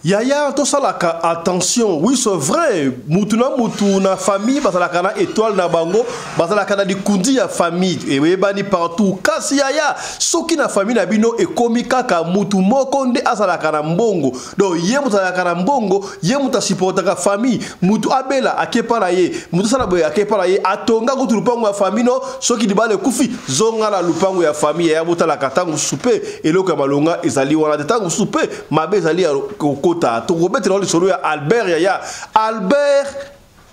Yaya tosalaka attention, oui c'est vrai, mutu na mutu na famille bazalaka na étoile na bango, bazalaka na likundi ya famille eyebani partout. Kasi yaya, soki na famille na bino ekomi kaka mutu moko nde azalaka na mbongo, donc ye mutu azalaka na mbongo, ye mutu asupportaka famille, mutu abela akepa na ye, mutu asala boye akepa na ye, atonga kutu lupango ya famille no, soki libala ekufi zonga na lupango ya famille. Yaya botalaka ntango mosusu mpe eloko ya malonga ezali wana te, ntango mosusu mpe mabe ezali ya kokota. Tokobetela lisolo ya Albert. Yaya Albert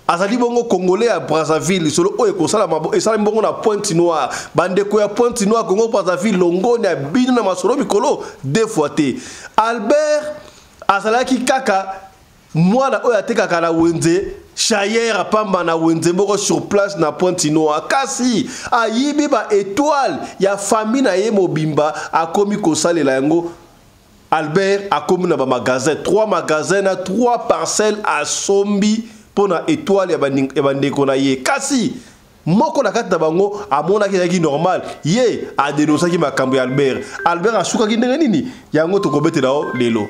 azali bongo Congolais ya Brazzaville. Lisolo oyo ekosalama esalami bongo na Pointe Noire. Bandeko ya Pointe Noire, Congo Brazzaville, longoni ya bino na masolo mikolo deux fois te. Albert azalaki kaka mwana oyo atekaka na wenze chayere pamba na wenze moko sur place na Pointe Noire, kasi ayibi ba étoile ya famille na ye mobimba, akomi kosalela yango. Albert akomi na ba magasin, 3 magasins na 3 parcelles asombi mpo na étoile ya bandeko na ye. Kasi moko na kati na bango amonaki ezalaki normal, ye adenosaki makambo ya Albert. Albert asukaki ndenge nini? Yango tokobetela yo lelo.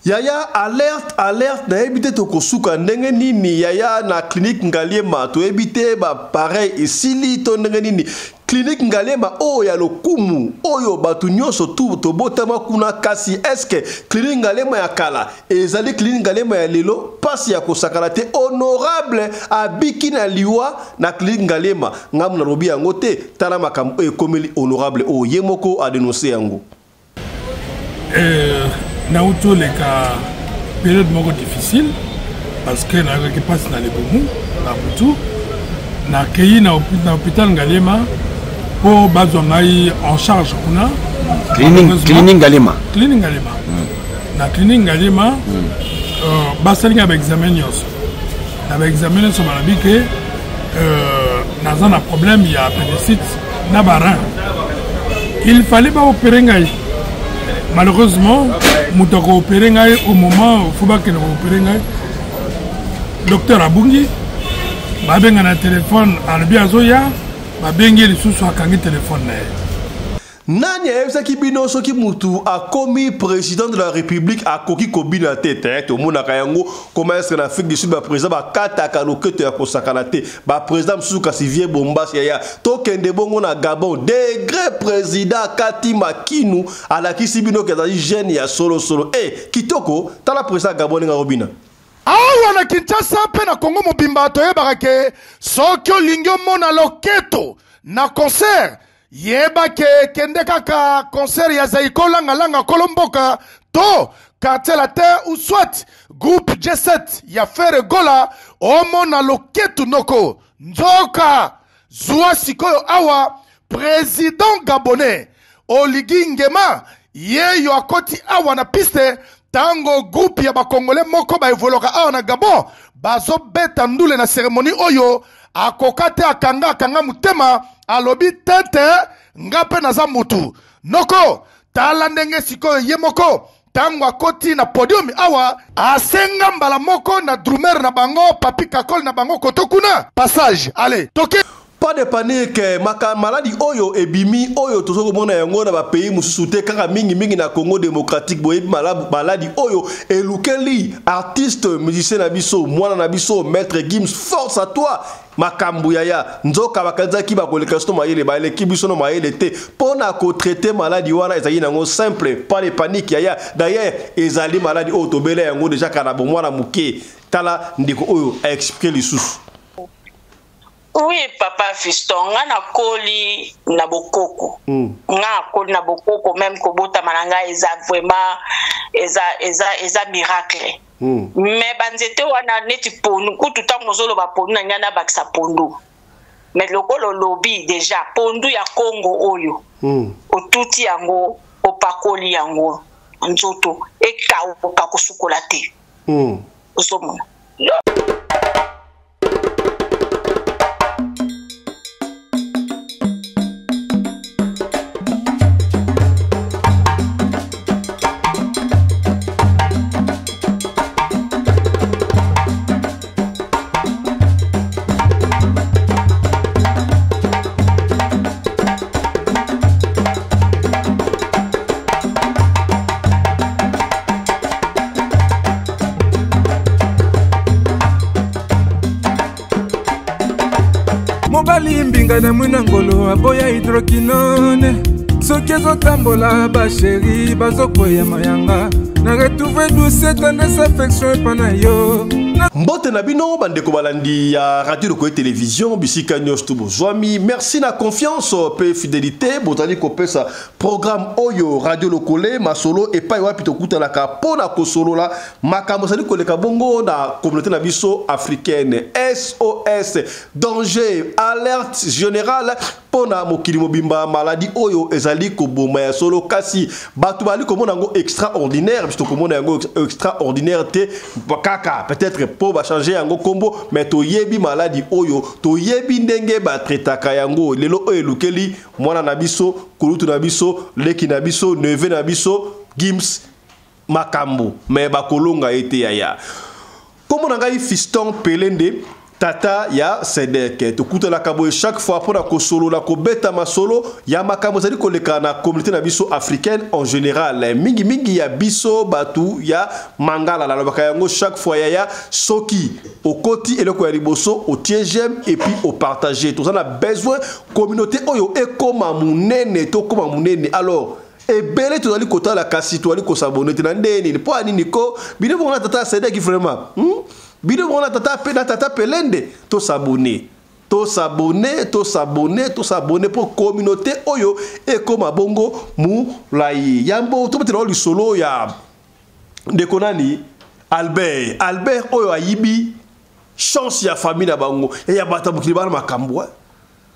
Yaya, alerte, alerte, nayebi te tokosuka ndenge nini. Yaya, na clinique Ngaliema toyebi te bapareil esili to ndenge nini. Clinique Ngaliema oyo ya lokumu, oyo bato nyonso tu tobotama kuna, kasi eske clinique Ngaliema ya kala ezali clinique Ngaliema ya lelo? Pasi ya kosakana te. Honorable abiki na liwa na clinique Ngaliema. Ngambu nalobi yango te, tala makambo oyo ekomeli honorable oyo ye moko adenonse yango. Nauti oleka période moko difficile parce que nayokaki mpasi na libumu na butu. Nakei na hôpital Ngaliema mpo bazwa ngai en charge kuna. Clinique Ngaliema. Clinique Ngaliema. Na clinique Ngaliema basali ngai baexamen nyonso. Na baexamen nyonso balobi ke naza na problème ya appendicite na barin, il fallait baopere ngai. Malheureusement, moto akoopere ngai, au moment fo bakende koopere ngai, docteur abungi. Babenga na telefone, alobi azoya. Babengi ye lisusu, akangi telefone na ye. Nani ayebisaki bino soki mutu akomi président de la République akoki kobina te? Te, tomonaka yango koma eske na Afrique du Sud baprésident bakataka loketo ya kosakana te, baprésident mosusu. Kasi vie bombasi, yaya, tokende bongo na Gabon. Degré président akati makinu, alakisi bino ke azali jeune ya solosolo. E kitoko, tala président ya Gabon ndenge akobina. Awa na Kinshasa mpe na Kongo mobimba toyebaka ke soki olingi omona loketo na concert, yeba ke kende kaka concert ya Zaiko Langa Langa kolo mboka to Quartier Latin ou soit groupe G7 ya Ferre Gola, omona loketu noko. Nzoka zwa sikoyo awa président gabonais Oligui Nguema yeyo akoti awa na piste ntango groupe ya bakongole moko baevolwaka awa na Gabon bazobeta ndule na cérémonie oyo. Akoka te, akanga akanga motema, alobi te te, nga mpe naza mutu noko. Tala ndenge sikoyo ye moko ntango akoti na podium awa, asenga mbala moko na drummer na bango, Papi Kakol na bango koto kuna passage. Ale toke. Pas de panique, maka maladi oyo ebimi oyo tozo komona yango na ba pays mosusu te, kaka mingi mingi na Congo démocratique. Boyebi maladi oyo elukeli artiste musicien na biso, mwana na biso Maître Gims, force à toi. Makambo yaya, nzoka bakanzaki bakoleka biso mayele, baleki biso no mayele te. Mpo na kotraite maladi wana ezali nango simple, pas de panique yaya. D'ailleurs ezali maladi oyo tobela yango déjà kala bomwana moke. Tala ndeko oyo aexplike lisusu. Oui, papa Fiston, nga nakoli na bokoko. Nga nakoli na bokoko, même kobotama na ngai eza vraiment eza miracle. Mais banzete wana neti pondu, kutu ntango ozoloba pondu na ngai nabakisa pondu. Mais lokola olobi déjà pondu ya Congo oyo, otuti yango, opakoli yango nzoto, ekauka kosukola te. Ozomona. Mobali mbinga na mwina ngolo aboya hydroquinone. Soki ezotambola basheri bazokweya mayanga. Na retrouve douce tendresse affection epa na yo. Mbote na bino bandeko balandi ya Radio Lokoye Télévision bisika nyonso to bozwami. Merci na confiance pe fidélité bozali kopesa programme oyo Radio Lokole masolo epai wapi tokutanaka mpo na kosolola makambo ezali koleka bongo na communauté na biso africaine. SOS danger alerte générale mpo na mokili mobimba, maladi oyo ezali koboma ya solo, kasi bato bazali komona yango extraordinaire, biso tokomona yango extraordinaire te kaka peut-être mpo bachange yango kombo, mais toyebi maladi oyo, toyebi ndenge batraitaka yango. Lelo oyo elukeli mwana na biso, kulutu na biso, leki na biso, neveu na biso Gims makambo, mais bakolonga ye te yaya. Kombo na ngai Fiston Pelende, tata ya Sedek. Tokutanaka boye chaque fois mpona kosolola, kobeta masolo ya makambo ezali koleka na communauté na biso africaine en général, mingimingi ya biso bato ya mangala. Nalobaka yango chaque fois yaya, soki okoti eloko ya liboso otie j'aime et puis opartage. Toza na besoin communauté oyo ekoma monene, tokoma monene. Alors ebele tozali kotala kasi tozali kosabone te na nde nini? Mpo ya nini ko bino bongo na tata ya Sedeki vraiment, Bino bongo na tata pe na tata Pelende, tosabone, tosabone, tosabone, tosabone mpo communauté oyo ekoma bongo molai. Yambo tobetela lisolo ya ndeko nani Albert, Albert oyo ayibi chance ya famille na bango ya bato ya mokili bana makambo.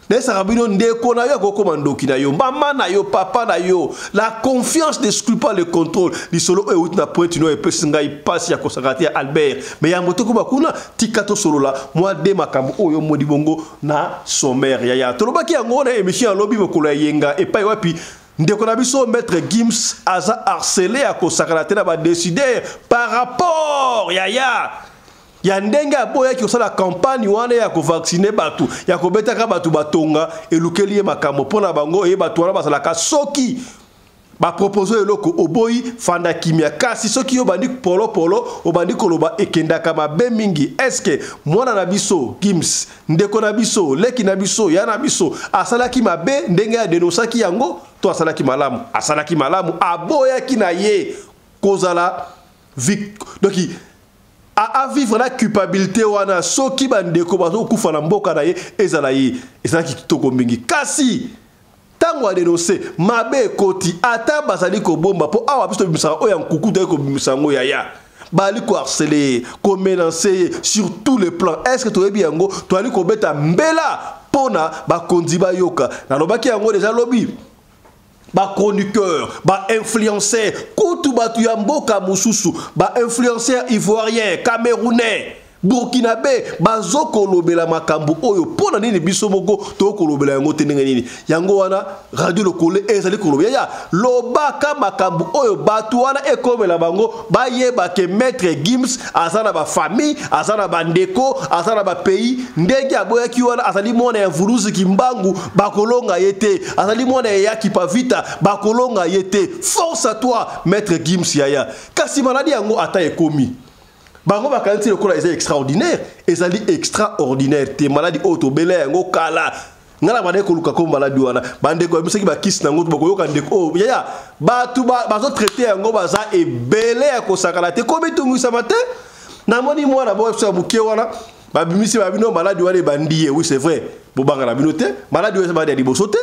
Nayesaka bino, ndeko na yo akokoma ndoki na yo, mama na yo, papa na yo. La confiance n'exclut pas le contrôle. Lisolo oyo euti na Pointe Noire epesi ngai mpasi ya kosaka te ya Albert. Me yambo tokoma kuna, tika tosolola mwa de makambo oyo modi bongo na sommaire yaya. Tolobaki yango na émission ya lobi mokolo ya yenga, epai wapi ndeko na biso Maître Gims aza harcelé ya kosakana te na badécideur par rapport yaya ya ndenge aboyaki kosala campagne wana ya kovaccine bato, ya kobetaka bato batonga. Elukeli ye makambo mpo na bango eye bato wana bazalaka, soki bapropose eloko oboyi, fanda kimia, kasi soki yo obandi polopolo, obandi koloba, ekendaka mabe mingi. Eske mwana na biso Gims, ndeko na biso, leki na biso, ya na biso, asalaki mabe ndenge adenosaki yango to asalaki malamu? Asalaki malamu, aboyaki na ye kozala donc a vivre na culpabilité wana. Soki bandeko bazokufa na mboka na ye, ezala ye, ezalaki kitoko mingi. Kasi ntango adenonse, mabe ekoti. Ata bazali kobomba, mpo awa biso tobimisaka oyo ya nkuku, toyei kobimisa yango yaya. Bali koharceler ye, komenacer ye sur tous les plans. Est ce que toyebi yango? Toali kobeta mbela mpona bakonzi bayoka. Nalobaki yango deja lobi, bachroniqueur, bainfluenceur, kutu bato ya mboka mosusu, bainfluenceur ivoirien, camerounais, burkinabé, bazokolobela makambo oyo. Mpo na nini biso moko tokolobela yango te? Ndenge nini yango wana Radio Lokole ezali koloba yaya, lobaka makambo oyo bato wana ekomela bango, bayeba ke Maître Gims aza na bafamille, aza na bandeko, aza na bapays. Ndenge aboyaki wana, azali mwana ya Vuluzi Kimbangu, bakolonga ye te. Azali mwana ya Yaki Pavita, bakolonga ye te. Force à toi, Maître Gims yaya. Kasi maladi yango ata ekomi, bango bakanisi lokola eza extraordinaire. Ezali extraordinaire te. Maladi oyo tobela yango kala. Ngai na bandeki koluka ko maladi wana, bandeko babimisaki bakisi nango. Bakoyoka ndeko oyo yaya, bato bazotraite yango baza ebele ya kosakana te, komitungisama te. Namoni mwana bo biso ya moke wana, babimisi babino maladi wana ebandi ye. Oui, c'est vrai, bobanga na bino te. Maladi oyo eza maladi ya liboso te.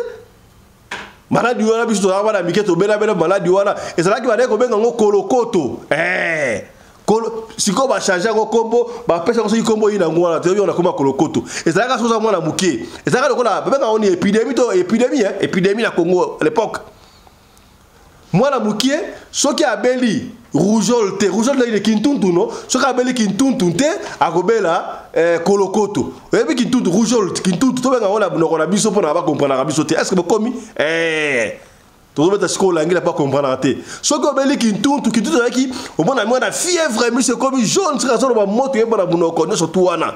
Maladi wana, biso tozalaka bana mike, tobelabela maladi wana. Ezalaki, bandeki kobenga yango kolokoto. Sikoyo bachange yango kombo, bapesa yango soki kombo yini yango wana toyebi yango nakoma kolokoto. Ezalaka soki oza mwana moke, ezalaka lokola babenga yango ni épidémie to épidémie, hein? Épidémie na Congo à l'époque, mwana mokie soki abeli rougeole te, rougeole te, kintuntu no, soki abeli kintuntu te, akobela kolokoto. Oyebi kintuntu, rougeole, kintuntu, tobenga yango na monoko na biso mpona bakomprenaka biso te. Est ce que bokomi? Tozobeta sikoyo olangila mpo akomprendaka te. Soki obeli kintuntu, kintuntu ezalaki omona mwana fièvre, miso ekomi jaune, soki azoloba moto oyeba na monoko nyonso tu wana.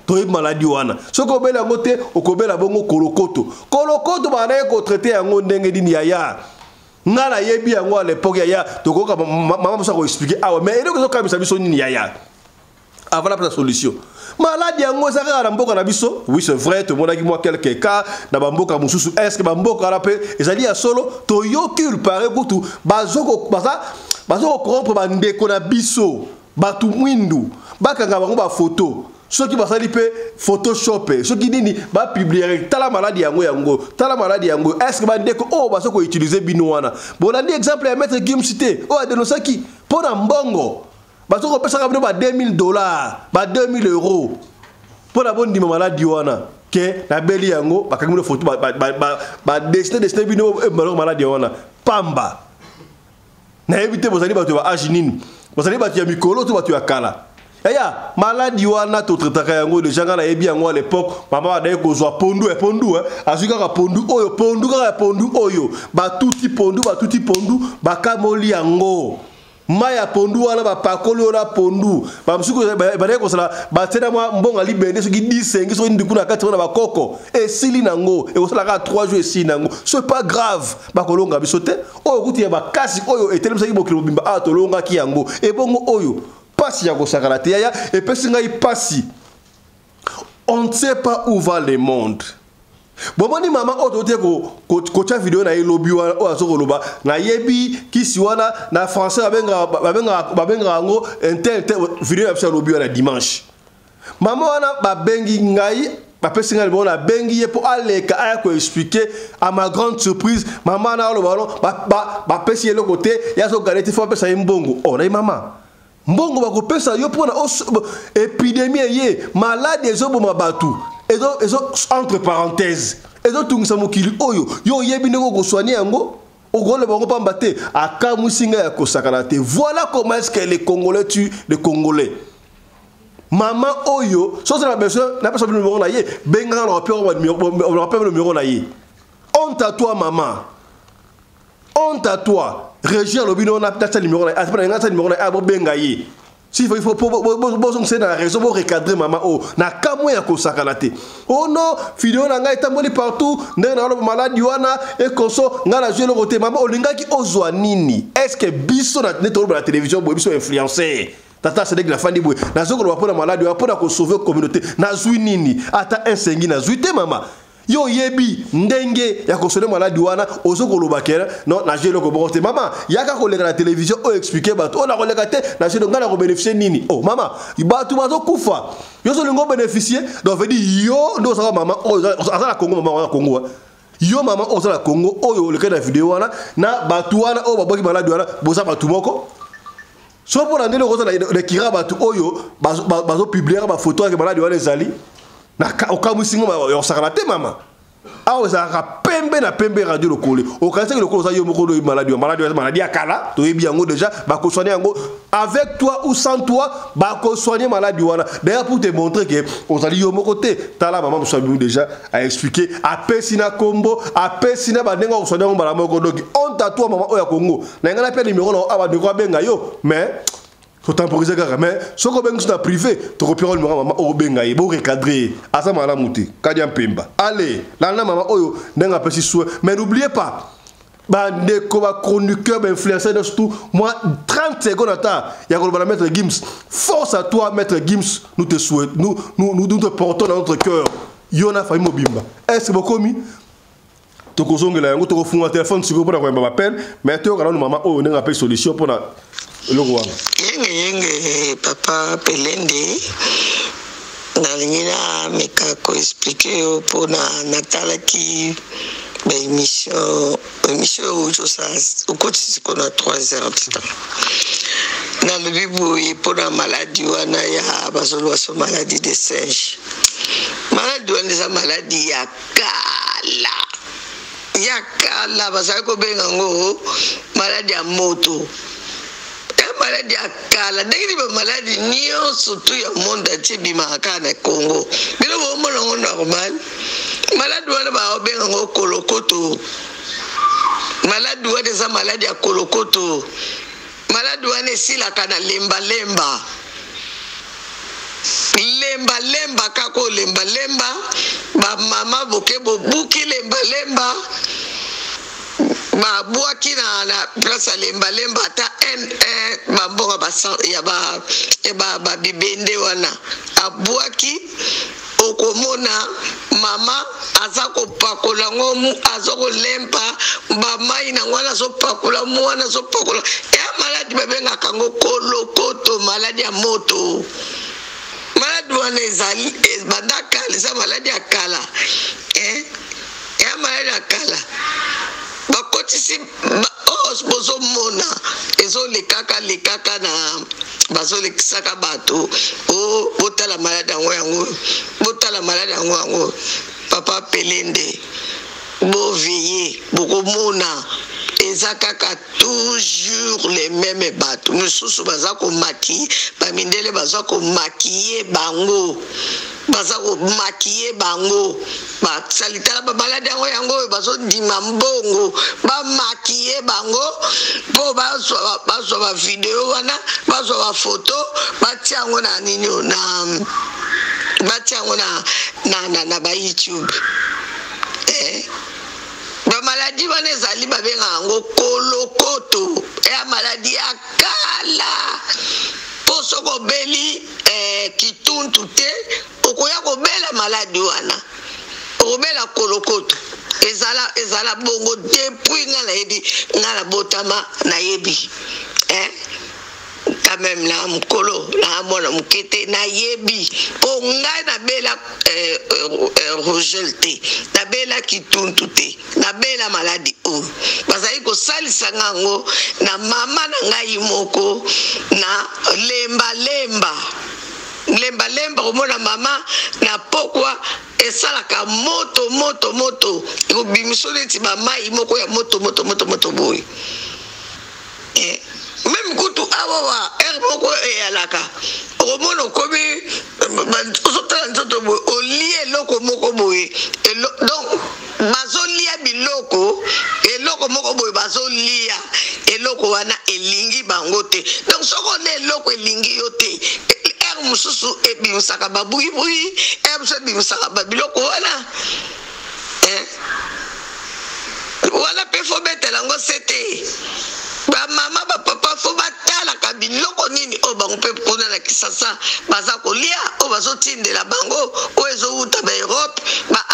Toyebi maladi wana, soki obeli yango te, okobela bongo kolokoto. Kolokoto bandaki kotraite yango ndenge nini yaya? Nga nayebi yango à l'époque yaya. Tokoka mama mosu akoexplike awa, mais eloko ezokamisa biso nini yaya? Avant napesa solution, maladi yango eza kaka na mboka na biso? Oui, c'est vrai, tomonaki mwa quelques cas na bamboka mosusu. Est ce que bamboka wana mpe ezali ya solo? Toyoki, il paraît kutu bazo kocorrompre bandeko na biso bato mwindu, bakanga bango bafoto, soki basali mpe Photoshop, soki nini, bapublier: tala maladi yango, yango, tala maladi yango. Est ce que bandeko oyo baza koutiliser bino wana? Bolandi exemple ya Maître Gims te, oyo adénonçaki mpo na mbongo baza kopesaka bino ba 2000 $, ba 2000 €, mpo na bondima maladi wana ke nabeli yango. Bakangi bino foto, badessiner, dessiner bino maloko maladi wana pamba. Nayebi te bozali bato ya ba âge nini, bozali bato ya mikolo to bato ya kala. Yaya, maladi wana totraitaka yango déjà. Ngai nayebi yango. À l'époque, mama bandaki kozwa pondu ya pondu, azwi kaka pondu oyo, pondu kaka ya pondu oyo, batuti pondu, batuti pondu, bakamoli yango, mai ya pondu wana bapakoli oyo na pondu. Bamosusu bandaki kosala, batie mwa mbongo libende, soki disengi, soki ndiku na kati wana, bakoko esili nango, ekosala kaka 3 jours, esili nango. C'est pas grave, bakolonga biso te. Oyo kutu ya bakasi oyo etelemisaki mokili mobimba awa, tolongaki yango. Ebongo oyo pasi ya kosakana te, yaya, epesi ngai pasi. On ne sait pas où va le monde. Bomoni mama oyo tote kotia video na ye lobi wana, oyo aza koloba: nayebi kisi wana, na français babengaka yango intel. Video ya biso ya lobi wana, dimanche, mama wana babengi ngai, bapesi ngai libongo, nabengi ye mpo aleka aya koexpliquer. À ma grande surprise, mama wana aloba no bapesi ye eloko te, ye azogane te, fo bapesa ye mbongo. O naye mama, mbongo bakopesa yo mpona épidémie eye, maladi ezoboma bato, ezo, entre parenthèse, ezotungisa mokili oyo, yo oyebi ndenge okosoigner yango? Okoloba bango pamba te. Akamwisi ngai ya kosakana te. Voilà comment est-ce que les Congolais tuent les Congolais. Mama oyo, soki oza na besoin, napesa bino numéro na ye, bengaka na rapea numéro na ye. Honte à toi, mama, honte à toi. Régie alobi no natia numéro na ye, natia numéro na ye, bobenga ye. S'il faut, il faut bozongisa na raison, borecadrer mama oyo na kamwe ya kosakana te. Oh non, video na ngai etamboli partout ndenge na aloba maladi wana ekoso. Ngai nazwi eloko te. Mama, olingaki ozwa nini? Est ce que biso nde toloba na télévision boye, biso influenceur, tata Sedeki, nafandi boye, nazokoloba mpo na maladi wana, mpo na kosauver communauté, nazwi nini? Ata insengi nazwi te. Mama, yo oyebi ndenge ya kosoigner maladi wana, ozo koloba kere non, nazwi eloko moko te. Mama, yaka koleka na télévision oyo, expliquer bato oyo nakoleka te, nazwi, ngai na kobénéficier nini? Oh mama, bato bazokufa, yo ozolinga obénéficier. Donc veut dire yo nde ozalaka mama oyo aza na Congo, mama wana Congo, yo mama oyo oza na Congo, oyo olekaki na video wana na bato wana oyo babwaki maladi wana, boza bato moko. So mpo na ndenge okoza lekira bato oyo bazopublier bafoto yake maladi wana ezali, okamwisi ngo ya kosakana te. Mama, awa ezalaka pembe na pembe, radio lokole, okanisaki lokolo oza yo moko oyebi maladi wa maladi. Maladi ya kala, toyebi yango déjà, bakosoigner yango avec toi ou sans toi, bakosoigner maladi wana. D'ailleurs, pour te montrer que ozali yo moko te, tala mama mosusu abimi déjà aexpliquer, apesi na kombo, apesi na bandenge akosoigner yango mbala moko. Donc honte à toi, mama oyo ya Congo. Na ngai napia numéro na awa, bandeko abenga yo, mais totemporiser kaka. Mais soki obengi so na privé, tokopiaka numéro mama oyo, obenga ye, borecadrer ye, aza malamu te. Kadi ya mpemba, allez, landa mama oyo ndenge apesi soin. Mais n'oubliez pas, bandeko bachroniqueur, bainfluenceur nyonso, tout moi 30 secondes ata ya koloba na Maître Gims. Force à toi, Maître Gims, nous te souhaitons, nous, nous, nous, nous te portons dans notre cœur, yo na famille mobimba. Est ce bokomi tokozongela yango, tokofunga telefone sikoyo mpona koyamba baappel, mais toyoka nanu mama oyo ndenge apesi solution mpona eloko wana. Yenge yenge, papa Pelende, nalingi nameka koexpliquer yo mpona natalaki baémission, émission oyo ozosala, okoti sikoyo na 3 heures du temps. Nalobi boye mpona maladi wana ya bazoloba so maladie de singe. Maladi wana eza maladi ya kala, ya kala, bazali kobenga yango maladi ya moto, ya maladi ya kala. Ndenge nini bamaladi nyonso tu ya monde atie ebimaka kaka na Congo? Bino bomona yango normal. Maladi wana baobenga yango kolokoto. Maladi wana eza maladi ya kolokoto. Maladi wana esilaka na lembalemba, lembalemba kaka oyo lembalemba. Bamama boke bobuki lembalemba. Babwaki na, na place ya lembalemba ata un, un, bambongo ba, ya ba, ya ba, ba bibende wana abwaki, okomona mama aza kopakola yango, aza kolempa bamai na yango wana, azopakola mwana, azopakola ya maladi babengaka yango kolokoto, maladi ya moto. Maladi wana ezali banda kala, eza maladi ya kala eh? Ya maladi ya kala bakotisi ba, oh, bozomona ezolekaka lekaka na bazolekisaka bato o oh, botala maladi yango yango, botala maladi yango yango. Papa Pelende, boveye, bokomona eza kaka toujours les mêmes bato mosusu baza komaki, bamindele baza komakiye bango, baza komakiye bango, basali tala bamaladi yango yango oyo bazondima mbongo bamakiye bango mpo bazwa bavideo wana, bazwa bafoto, batia yango na nini, na batia yango na, na, na, na ba YouTube eh? Bamaladi wana ezali babengaka yango kolokoto, ya maladi ya kala, mpo soki obeli eh, kituntu te, okoya kobela maladi wana, okobela kolokoto. Ezala, ezala bongo depuis nga nayebi, nga nabotama nayebi eh? Quand même na mokolo na mwana moke te, nayebi mpo ngai nabela eh, eh, rougeole te, nabela kituntu te, nabela maladi oyo bazali kosalisa nga yango na mama na ngai moko na lembalemba lembalemba. Komona mama na pokwa esalaka moto moto moto, ekobimiso neti bamai moko ya moto moto moto moto boye eh. Meme kutu awa wa heure moko eyalaka, okomona okomi ozotala nzoto boye, olie eloko moko boye, donc bazolia biloko, eloko moko boye bazolia, eloko wana elingi bango te. Donc soki olia eloko elingi yo te, heure mosusu ebimisaka babuyibuyi, heure mosusu ebimisaka babiloko wana eh? Wana mpe fo betela yango se te. Bamama, bapapa, fo batalaka biloko nini oyo bango mpe kuna na Kisasa baza kolia, oyo bazotindela bango, oyo ezowuta baEurope, ba,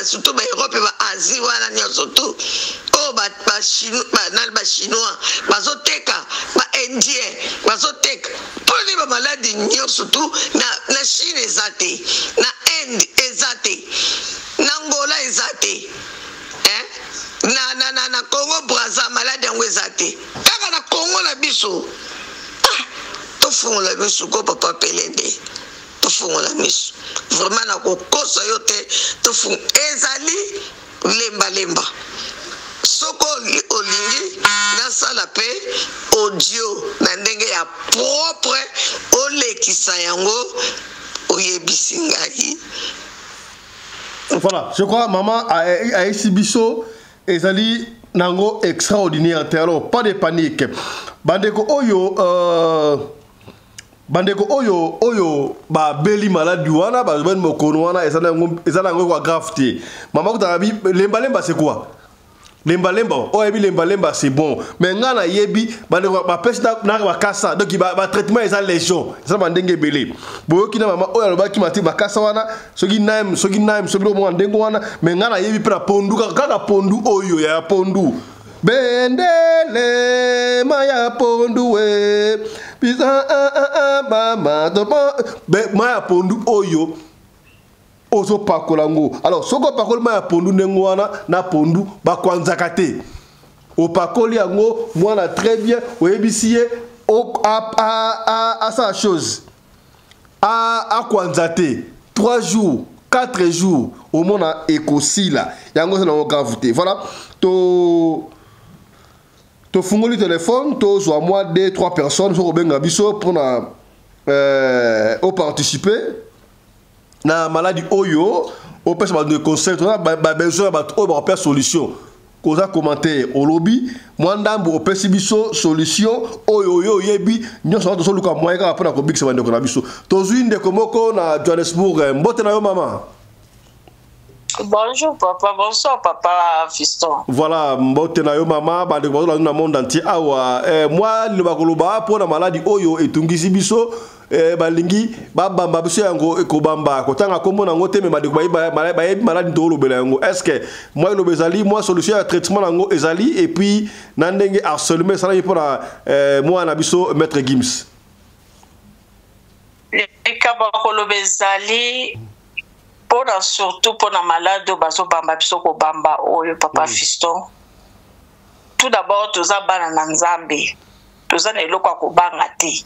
surtout baEurope, baAsie wana nyonso tu, oyo nani bachinois bazoteka, baindien bazoteka. Mpo nini bamaladi nyonso tu na, na Chine eza te, na Inde eza te, na Angola eza te, eh? na, na, na, na Congo Brazza maladi yango eza te, kaka na Congo na biso? Ah, tofungola miso ko, papa Pelende, tofungola miso vraiment, nakokosa yo te, tofungola. Ezali lembalemba. Soki olingi nasala mpe audio na ndenge ya propre, olekisa yango, oyebisi ngai. Voilà, je crois maman ayesi biso, ezali nango extraordinaire te. Alors pas de panique, bandeko oyo bandeko oyo oyo babeli maladi wana, bazobani mokono wana, eza nango kwa grave te. Mama kutaka bi lembalemba, c'est quoi lembalemba? Oyo ayebi lembalemba, c'est bon. Mais ngai nayebi bandeko bapesi na bakasa, donc batraitement eza légion, eza na bandenge ebele. Boyoki na mama oyo alobaki mati bakasa wana, soki nime, soki nime, soki biloko moko ndenge wana. Mais ngai nayebi mpe na pondu, kaka pondu oyo ya pondu, bendele maya pondu we bisa mama, maya pondu oyo ozopakola yango. Alors soki opakoli mai ya pondu ndenge wana na pondu, bakwanzaka te. Opakoli yango mwana très bien, oyebisi ye asala chose, akwanza te 3 jours, 4 jours, omona ekosila yango, eza nango grave te. Voilà, to tofungoli telefone, tozwa mwa 2 3 personnes soki kobenga biso mpona oparticiper na maladi oyo, opesa bato de conseil. Toza babesoin ya bato oyo bakopesa solution. Koza commentaire, olobi mwa ndambo, opesi biso solution oyo oyo oyebi nyonso wana. Tozoluka moyen kaka mpona kobikisa bandeko na biso. Tozwi ndeko moko na Johannesburg. Mbote na yo, mama. Bonjour papa, bonsoir papa Fiston. Voilà, mbote na yo mama, bandeko bazolanda na monde entier awa. Eh, mwa liloba koloba mpo na maladi oyo etungisi biso eh, balingi babamba biso yango ekobamba kotanga nkombo na yango te me bandeko bayebi maladi tokolobela yango. Est ce que mwa eloba ezali mwa solution ya traitement na yango ezali et puis na ndenge harcèlement esalami mpo na eh, mwana na biso Maître Gims? Likambo ya koloba ezali mpona surtout mpona malade oyo bazobamba biso kobamba oyo papa Fiston. Tout d'abord toza bana na Nzambe, toza na eloko ya kobanga te.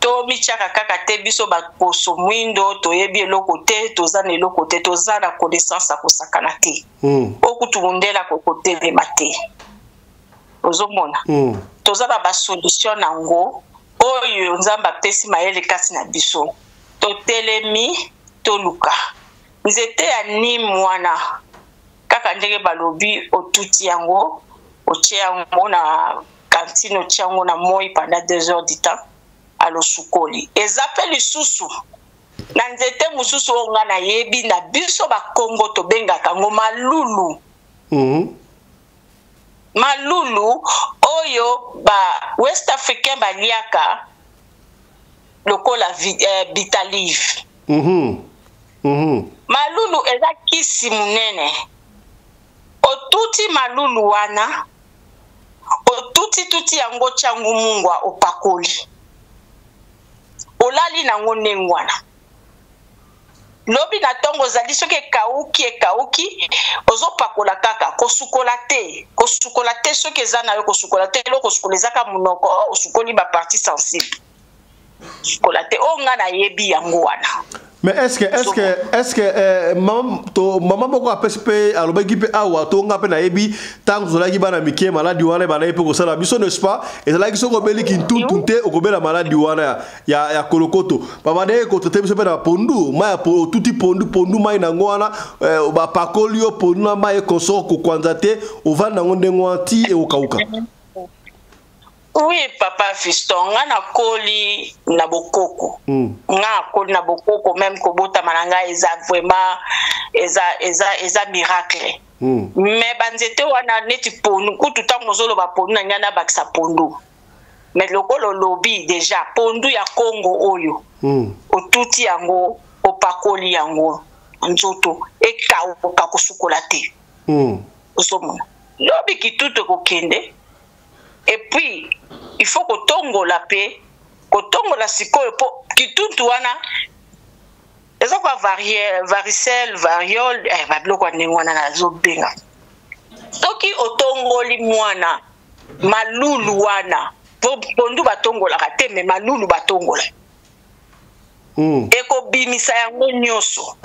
Tomitiaka kaka te biso baposo mwindo toyebi eloko te, toza na eloko te, toza na connaissance ya kosakana te. Oyo kutu mundele akokotelema te. Ozomona? Toza na basolution nango oyo Nzambe apesi mayele kati na biso. Totelemi toluka nzete ya nimu wana, kaka ndenge balobi otuti yango, otie yango na kantine, otie yango na moi pendant 2 heures du temps, alosukoli. Eza pe lisusu na nzete mosusu oyo nga nayebi na biso bakongo tobengaka yango malulu. Malulu oyo ba West Africain baliaka lokola bitalive. Malulu eza kisi munene. Otuti malulu wana, otuti tuti yango tiangu mungwa opakoli. Olali nango ndenge wana. Lobi na tongo ozali soki ekauki ekauki ozopakola kaka, kosukola te, kosukola te soki eza na yo kosukola te, eloko kosukola eza kaka monoko, osukoli ba partie sensible. Kosukola te, oyo nga nayebi yango wana. Mais est-ce que maman, to, maman moko apesi pe alobaki pe awa to nga pe nayebi ntango tozalaki bana mike maladi wana ebandaki pe kosala biso, n'est-ce pas? Ezalaki soki obeli kintuntu te okobela maladi wana ya kolokoto. Babandaki kotraite biso pe na pondu, mai ya otuti pondu, pondu mai nango wana, bapakoli yo pondu na mai ekonsor kokwanza te, ovanda yango ndenge wana ti ekokauka. Oui, papa Fiston, nga nakoli na bokoko. Nga nakoli na bokoko, même kobotama na nga eza vraiment, eza, eza, eza miracle. Mais banzete wana neti pondu, kutu ntango ozoloba pondu na nga nabakisa pondu. Mais lokolo lobi déjà pondu ya Congo oyo. Otuti yango, opakoli yango nzoto ekauka kosukola te. Ozomona. Lobi kitutu ekokende. Et puis il faut kotongola pe, kotongola sikoyo po kituntu wana eza kwa varicelle, variole, ba biloko ya ndenge wana nazobenga. Soki otongoli mwana malulu wana, po pondu batongolaka te, mais malulu batongola. Ekobimisa yango nyonso.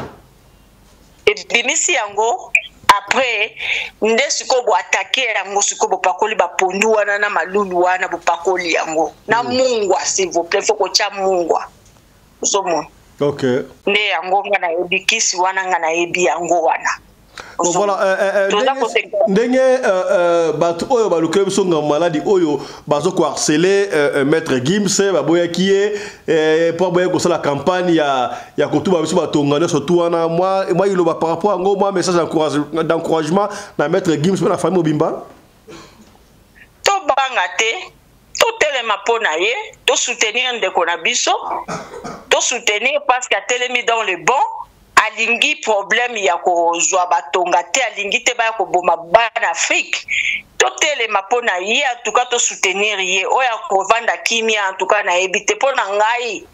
Ebimisi yango après nde sikoyo bo attaquer yango, sikoyo bopakoli ba pondu wana na malulu wana, bopakoli yango na mungwa, s'il vous plaît, faut kotia mungwa. Ozomona? Nde yango nga nayebi kisi wana, nga nayebi yango wana. Bon, voilà, ndenge bato oyo balukeli biso nga maladi oyo bazo koharceler Maître Gims, baboyaki ye po aboyaki kosala campagne ya kotuba biso batonga nyonso tu wana. Mwa iloba par rapport yango, mwa message d'encouragement na Maître Gims mpe na famille mobimba. Tobanga te, totelema mpo na ye, tosoutenir ndeko na biso, tosoutenir parce que atelemi dans le bon. Alingi problème ya kozwa batonga te, alingi te baya koboma bana Afrique. Totelema mpo na ye, en tout cas tosoutenir ye. Oyo akovanda kimia, en tout cas nayebi te. Mpo na ngai,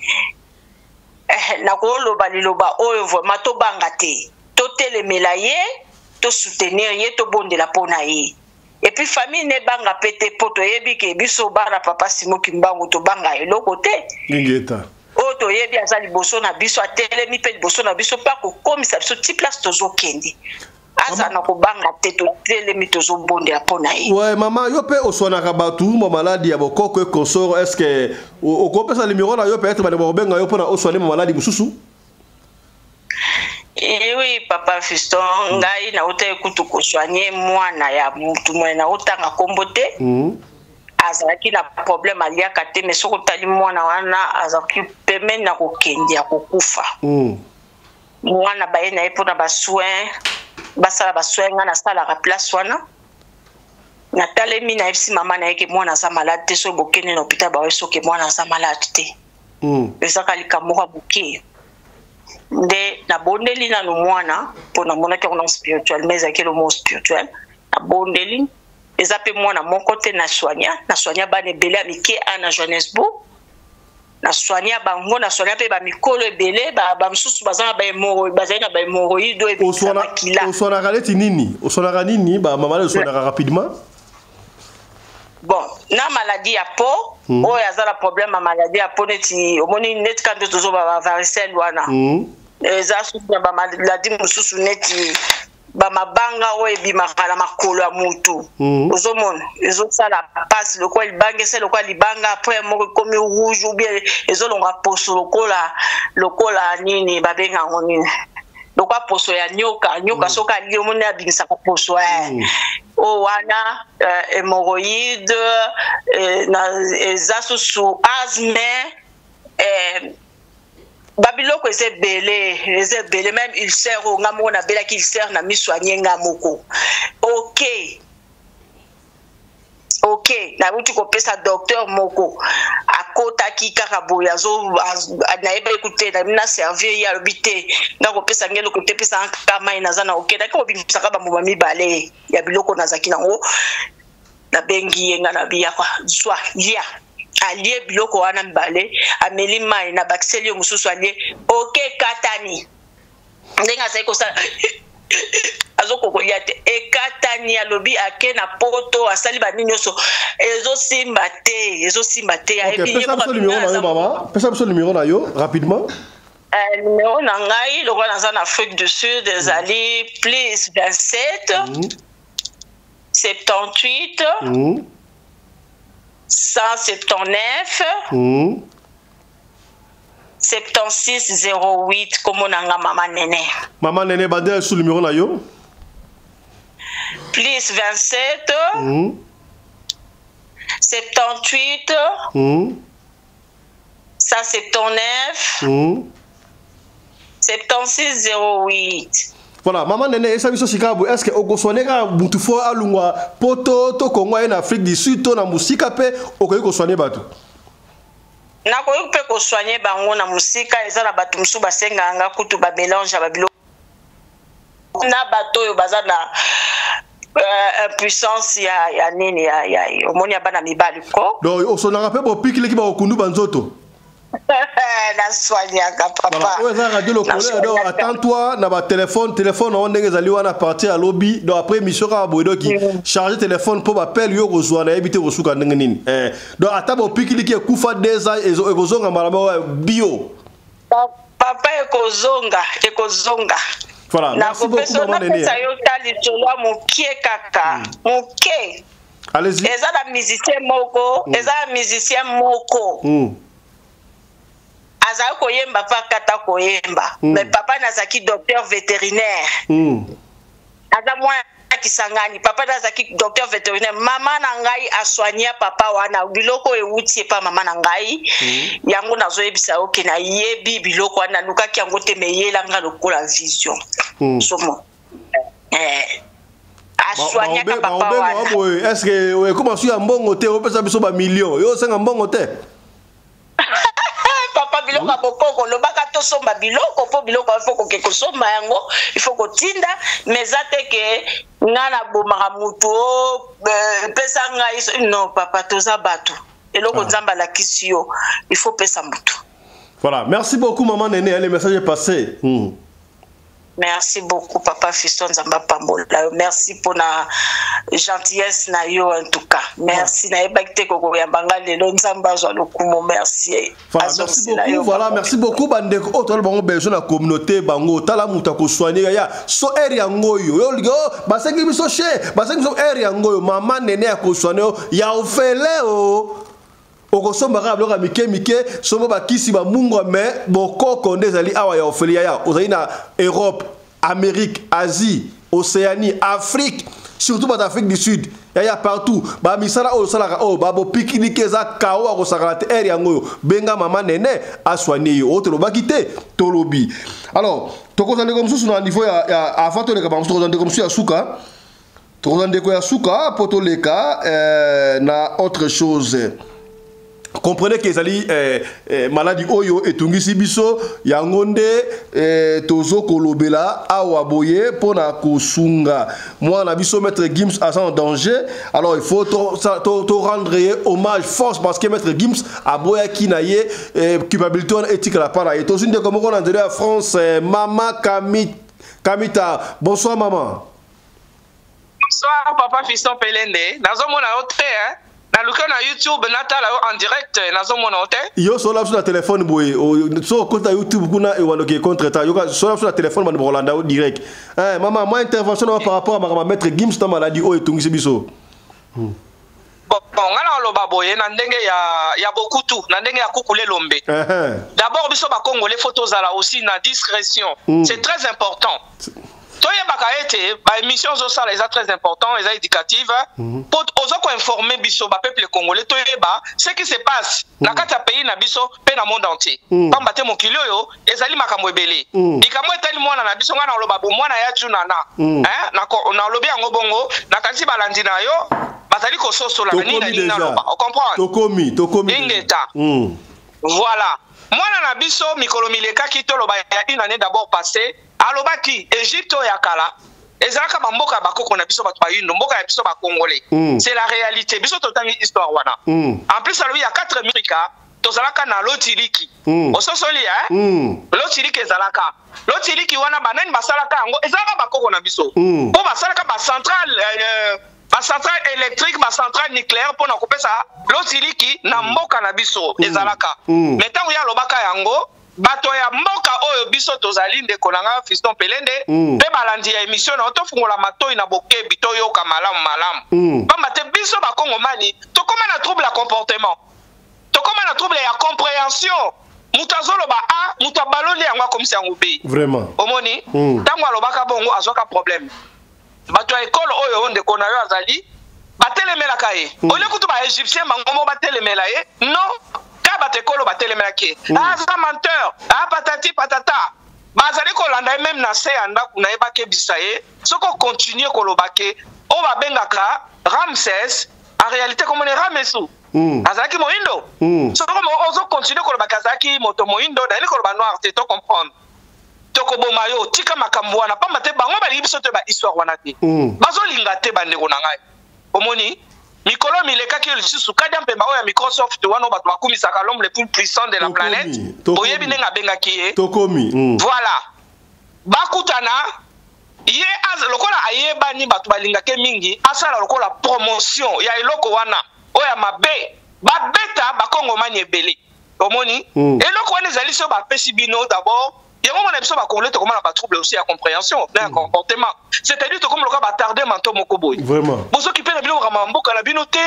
nakoloba liloba oyo vraiment tobanga te, totelemela ye, tosoutenir ye, tobondela mpo na ye. Et puis famille ne banga pe te, po toyebi ke biso bana papa Simon Kimbangu tobanga eloko te. Ingeta. Oyo toyebi aza liboso na biso, atelemi pe liboso na biso pa kokomisa biso ti place tozokende. Aza na kobanga te, totelemi tozobondela mpo na ye. Ouais, mama, yo pe oswanaka bato ma maladi ya bokoko e consort, est-ce que okopesa numéro na yo, peut-être bandeko bakobenga yo mpona oswane ma maladi mosusu? Eh oui, papa Fiston, ngai nauta ekutu kosoigne mwana ya mutu moye naotanga kombo te. Azalaki na problème, aliaka te, mais soki otali mwana wana azalaki pembeni na kokende ya kokufa. Mwana baye na ye mpona basoin, basala basoin. Nga nasalaka place wana, natalemi, nayebisi mama na ye ke mwana aza malade te. Soki bokende na hôpital, baoye soki mwana aza malade te. Ezaka likambo moko ya moke nde nabondeli nanu mwana, mpo namonaki yango na spirituel, mais ezalaki elo moko spirituel. Nabondeli, eza mpe mwana moko te nasoigna, nasoigna bana ebele ya mike a na Johannesburg, nasoigna bango, nasoigna mpe bamikolo ebele, bamosusu baza na bazali na bahémorroïde oyo ebimisa makila. Osoignaka neti nini? Osoignaka nini? Bamama osoignaka rapidement. Bon, na maladie ya peau, oyo aza na problème ya maladie ya peau, neti omoni neti ka nde tozoba bavaricelle wana. Eza susu na bamaladie mosusu neti bamabanga oyo ebimaka na makolo ya mutu. Ozomona ezosala mpasi lokola libanga, esa lokola libanga, après moko ekomi rouge ou bien ezolonga poso lokola nini, babenga yango nini, lokola poso ya nyoka, nyoka. Soki alie, omoni abimisaka poso oyo wana, hémorroïde, eza susu asthme, babiloko eza ebele, eza ebele. Même ulcère oyo nga moko nabelaki ulcère na miso anye nga moko. Ok, nauti kopesa docteur moko, akotaki kaka boye, nayebaki ku te, na servir ye, alobi te, nga kopesa nge eloko te, pesanga kaka mai naza na. Ok, naki kobimisaka bambuma mibale ya biloko nazalaki nango, nabengi ye, nga na biyaka, zwa, lia. Alie biloko wana mibale, ameli mai, nabakiseli yo mosusu, alie. Ok, katani ndenge azali kosala, azokokolia te, ekatani. Alobi ake na poto, asali banini nyonso, ezosimba te, ezosimba te. Pesa biso numéro na yo, mama, pesa biso numéro na yo rapidement. Numéro na ngai, lokola naza na Afrique du Sud, ezali plus 27 78 179 76 08. Kombo na nga Mama Nene. Mama Nene, bandela su numéro na yo. Plus 27 78 179 76 08. Voilà, Mama Nene, esa biso sika boye: est ce que okosoigner kaka mutu fo alungwa poto to Kongo, aye na Afrique du Sud to na mosika, mpe okoki kosoigner bato? Nakoki mpe kosoigner bango na mosika. Eza na bato mosusu basengaka nga kutu bamélange ya babiloko na bato oyo baza na impuissance ya nini, ya omoni ya bana mibali ko. Donc osoignaka mpe bopikiliki, bakokundu banzoto? Nasoignaka, papa. Oyo eza radio Lokole. Donc attends-toi na batelefone, telefone nango ndenge ezali wana, partir ya lobi, donc après émission kaka boye, donc charge téléphone mpo bapele yo kozwa, nayebi te kosuka ndenge nini. Donc ata bopikiliki ekufa 2 ans, ekozonga mbala moko bio. Papa, ekozonga, ekozonga. Voilà, merci beaucoup, Maman Nene. Napesa yo ta lisolo ya mokie kaka moke. Allez-y. Eza na musicien moko, eza na musicien moko azali koyemba mpe akata koyemba. Mais papa nazalaki docteur vétérinaire. Aza mwana Kisangani. Papa nazalaki docteur vétérinaire, mama na ngai asoigna papa wana. Biloko oyo ewuti epa mama na ngai. Yango nazoyebisa yo ke nayebi biloko wana, nalukaki yango te, meyelanga lokola vision. Somo asoignaka papa wana. Boye, est ce que ekoma su ya mbongo te? Opesa biso bamillion, yo osenga mbongo te. Papa, biloko ya bokoko, olobaka tosomba biloko mpo biloko il faut koke kosomba yango, il faut kotinda, mais eza te ke nga nabomaka mutu o pesa ngai. Non papa, toza bato, eloko Nzambe alakisi yo, il faut pesa mutu. Voilà, merci beaucoup, Maman Nene, le message est passé. Merci beaucoup, papa Fiston, Nzambe apambola yo. Merci mpona gentillesse na yo, en tout cas merci. Nayebaki te kokoyamba nga lelo. Nzambe azwa lokumu, merci. Voilà, merci beaucoup. Voilà, merci beaucoup, bandeko oyo tala bango besoin na communauté bango, tala moto akosoigner ya so aire yango oyo yo olingi o basengi biso che, basengi biso aire yango oyo Mama Nene akosoigner yo ya ofele o okosomba kaka biloko ya mike mike, somba bakisi bamungwa, mais bokoko nde ezali awa ya ofele. Yaya, ozali na Europe, Amérique, Asie, Océanie, Afrique, surtout bato Afrique du Sud, yaya, partout, bamisala oyo osalaka oyo babopikiliki eza kao akosakana te, aire yango oyo benga Mama Nene asoigner yo. Oyo tolobaki te, tolobi. Alors Tokozwa ndeko mosusu na niveau ya, ya avant toleka bango, tokozwa ndeko mosusu ya suka, tokozwa ndeko ya suka mpo toleka na autre chose. Comprenez que ezali maladi oyo etungisi biso, yango nde tozo kolobela awa boye mpona kosunga mwana na biso. Maître Gims aza en danger, alors il faut to rendre ye hommage force, parce que Maître Gims aboyaki na ye culpabilité wana etikala pa na ye. Tozwi ndeko moko na nzela ya France, mama Kamita. Bonsoir, mama. Bonsoir, papa Fiston Pelende. Nazomona yo te, hein? Naluki yo na YouTube, natala yo en direct, nazomona yo te. Yo sola biso na telefone boye. So okota YouTube kuna, ewandoki contre ta yoka. Sola biso na telefone, bando bakolanda yo direct. Mama, mwa intervention na par rapport à makambo ya Maître Gims na maladi oyo etungisi biso. Bon, nga na oloba boye na ndenge ya bokutu, na ndenge ya kukule lombe. D'abord, biso bakongolais, faut tozala aussi na discrétion. C'est très important. Toyebaka ete baémission ozosala eza très important, eza éducative, po oza koinforme biso bapeuple congolais, toyeba ce qui se passe na kati ya pays na biso mpe na monde entier. Pamba te mokili oyo ezali makambo ebele. Likambo etali mwana na biso, ngai naloba bo mwana ya Junana. Hein, nalobi yango bongo, nakanisi balandi na yo bazali kososola nini Tokomi na nini déjà. naloba, ocomprendre? Tokomi, tokomi. Ingeta. Voilà, mwana na biso, mikolo milekaki, toloba ya une année d'abord passé, alobaki Egypte oyo ya kala ezalaka bamboka ya bakoko na biso bato bayindo, mboka ya biso bakongolais. C'est la réalité, biso totangi histoire wana. En plus alobi ya 4 mirika tozalaka na lotiliki. Ososoli, eh? Lotiliki ezalaka, lotiliki wana banani basalaka yango? Ezalaka bakoko na biso. Mpo basalaka bacentrale, bacentrale électrique, bacentrale nucléaire mpona kopesa lotiliki na mboka na biso ezalaka. Mais ntango ye alobaka yango, bato ya mboka oyo biso tozali, ndeko na nga Fiston Pelende, mpe balandi ya émission na yo, tofungola matoi na bokebi, toyoka malamu malamu. Pamba te biso bakongomani tokóma na trouble ya comportement, tokóma na trouble ya compréhension. Moto azoloba A, moto abaloli yango, akomisi yango B. Omoni? Ntango alobaka bongo, azwaka problème. Bato ya ekolo oyo ndeko na yo azali batelemelaka ye. Olie kutu baégyptien bango mo batelemela ye, non, ka bato ekolo batelemelaki ye. Aza menteur, ah, patati patata. Bazali kolanda ye même na se ya ndako na ye, bakebisa ye: soki okontinue koloba ke oyo babengaka Ramses, en réalité komoni Ramesu, azalaki moyindo. Soki ozokontinue kolobaka azalaki moto moyindo, nayeli koloba noir te, to comprendre, tokoboma yo. Tika makambo wana, pamba te bango balingi biso te, bahistoire wana te. Bazolinga te, bandeko na ngai. Omoni, mikolo milekaki lisusu, Kadia Mpemba oyo ya Microsoft wana, oyo bato bakumisaka, l'homme le plus puissant de la Tokomi, planète, tokomi. boyebi ndenge abengaki ye. Tokomi. Voilà, bakutana ye lokola ayebani, bato balingaki mingi, asala lokola promotion ya eloko wana oyo ya mabe, babeta bakongomani ebele. Omoni? Eloko wana ezali so bapesi bino d'abord yango. Mona, biso bakongolais tokomona batrouble aussi ya compréhension na ya comportement, c'est-à-dire tokomi lokola batarde manto moko boye. Bozoki mpe na bino makambo ya mboka na bino te,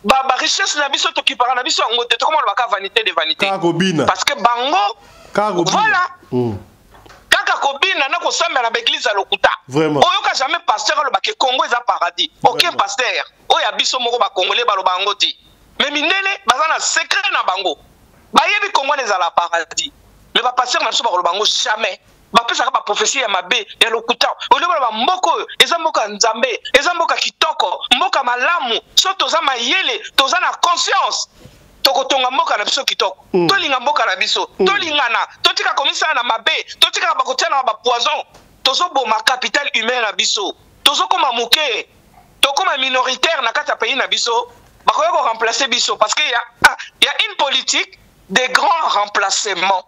barichesse na biso tokipaka na biso yango te. Tokomona baka vanité de vanité. Kaka kobina. Parce que bango Kaka kobina. Voilà. Kaka kobina na kosambela na baeglise ya lokuta. Oyoka jamais pasteur alobaka Congo eza paradis. Aucun pasteur oyo ya biso moko bakongolais baloba yango te. Mais mindele baza na secret na bango, bayebi Congo wana ezala paradis, mais bapasteur na biso bakoloba yango jamais. Bapesaka baprophétie ya mabe, ya lokuta. Olie baloba mboka oyo eza mboka ya Nzambe, eza mboka kitoko, mboka malamu. So toza mayele, toza na conscience, tokotonga mboka na biso kitoko. Tolinga mboka na biso, tolingana, totika komisala na mabe, totikaka bakotia na bapoison. Tozoboma capital humain na biso, tozokoma moke, tokoma minoritaire na kati ya pays na biso. Bakoya koremplace biso, parce que ah, y a une politique de grand remplacement.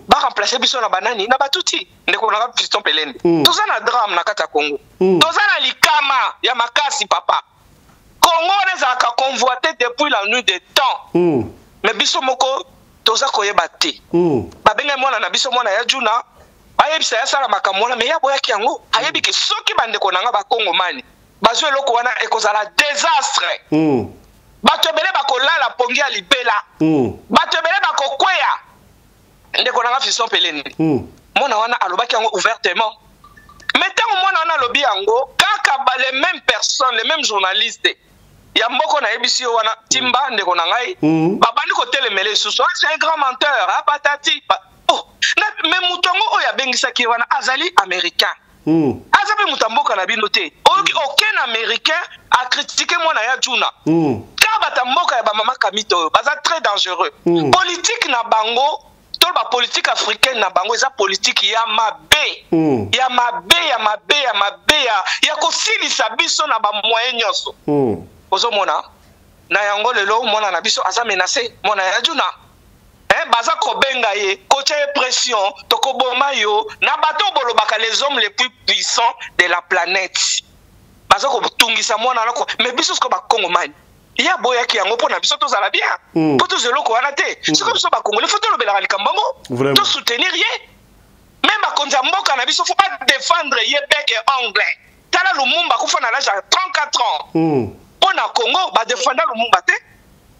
Baremplace biso na banani? Na batuti. Ndeko nanga Fiston Pelende, toza na drame na kati ya Congo. Toza na likama ya makasi, papa. Congo wana ezalaka convoité depuis la nuit des temps. Mais biso moko toza koyeba te. Babengai mwana na biso, mwana ya Juna, bayebisa ye asala makambo wana, mais ye aboyaki yango. Ayebi ke soki bandeko na nga bakongomani bazwi eloko wana, ekozala désastre. Bato ebele bakolala pongi ya libela. Bato ebele bakokweya. Ndeko na nga Fiston Pelende, mwana wana alobaki yango ouvertement. Mais ntango mwana wana alobi yango, kaka les mêmes personnes, les mêmes journalistes ya mboka nayebisi yo wana, timba ndeko na ngai, babandi kotelemela lisusu: "Ah, c'est un grand menteur, ah, patati." Oh, mais moto yango oyo abengisaki ye wana azali américain. Aza mpe moto ya mboka na bino te. Oyoki, aucun américain acritiquer mwana ya Juna. Kaka bato ya mboka ya bamama Kamito oyo baza très dangereux. Politique na bango to bapolitique africaine na bango eza politique ya mabe, ya mabe, ya mabe, ya mabe, ya kosilisa biso na bamoyen nyonso. Ozomona na yango lelo mwana na biso aza menacé, mwana ya Juna. Eh, baza kobenga ye, kotia ye pression, tokoboma yo na bato oyo bolobaka les hommes les plus puissants de la planète. Baza kotungisa mwana wana mais biso sikoyo bakongomani, ye aboyaki yango mpo na biso tozala bien, mpo tozwa eloko wana te. Sikoyo biso bakongoli, faut tolobelaka likambo yango, tosoutenir ye. Même bakonzi ya mboka na biso, faut badéfendre ye bec et ongle. Tala Lumumba, akufa na l'âge ya 34 ans. Mpo na Congo badefenda Lumumba te.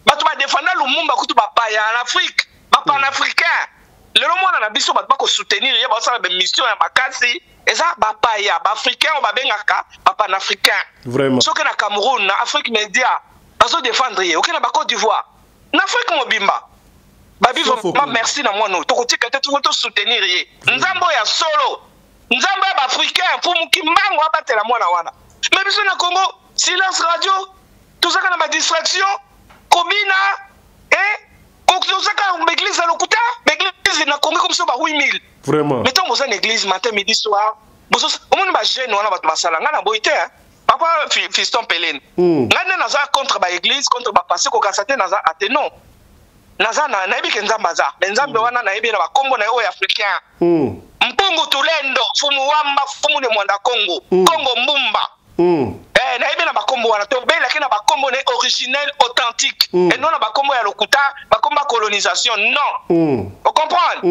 Bato badefenda Lumumba kutu bapaya na Afrique, bapanafricain. Lelo mwana na biso, bato bakosoutenir ye, bazosala bamission ya makasi, eza bapaya, baafricain oyo babengaka bapanafricain. Soki na Cameroun, na Afrique Média, bazodefendre ye. Oke na bacôte d'Ivoire, na Afrique mobimba, babi vraiment merci na mwana oyo. Tokotika te, toko tosoutenir ye. Nzambe oyo ya solo, Nzambe ya baafricain, Mfumu Kimbangu abatela mwana wana. Mais biso na Congo, silence radio. Tozaka na badistraction, kobina, tozaka baeglise ya lokuta. Baeglise na Congo ekomi so ba 8000. Mais ntango boza na église matin, midi, soir, omoni bajeune wana, bato basala. Ngai na boyi te, papa Fiston Pelene. Ngai nde naza contre baeglise, contre bapase, kokasa te. Naza ate non, naza na nayebi ke Nzambe aza, mais Nzambe wana nayebi na bakombo na ye oyo africain. Mpungu Tulendo, Fumu Wamba, Fumu ne Mwanda Kongo, Kongo Mbumba. Eh, nayebi na bakombo wana, tobelaki na bakombo na ye originel, authentique, et non na bakombo ya lokuta, bakombo ya colonisation, non. Ocomprendre?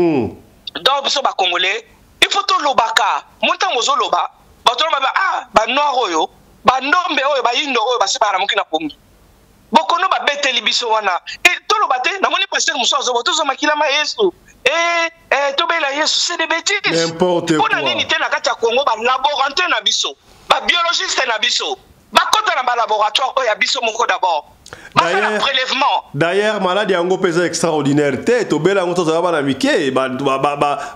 Donc biso bacongolais, il faut tolobaka. Mo ntango ozoloba, bato wana babe, ah, banoir oyo, bandombe oyo, bayindo oyo, basi balamuki na pongi, bokono babeteli biso wana. E, toloba te. Namoni pasteur mosusu azoba, tozwa makila ma Yesu, e, tobela Yesu. C'est des bêtises. N'importe Mpona quoi. nini te na kati ya Congo balaborantin na biso, babiologiste na biso bakɔta na balaboratoire oyo ya biso moko d'abord, basala prélèvement? D'ailleurs, maladie yango mpe eza extraordinaire te. Tobela yango, tozala bana mike,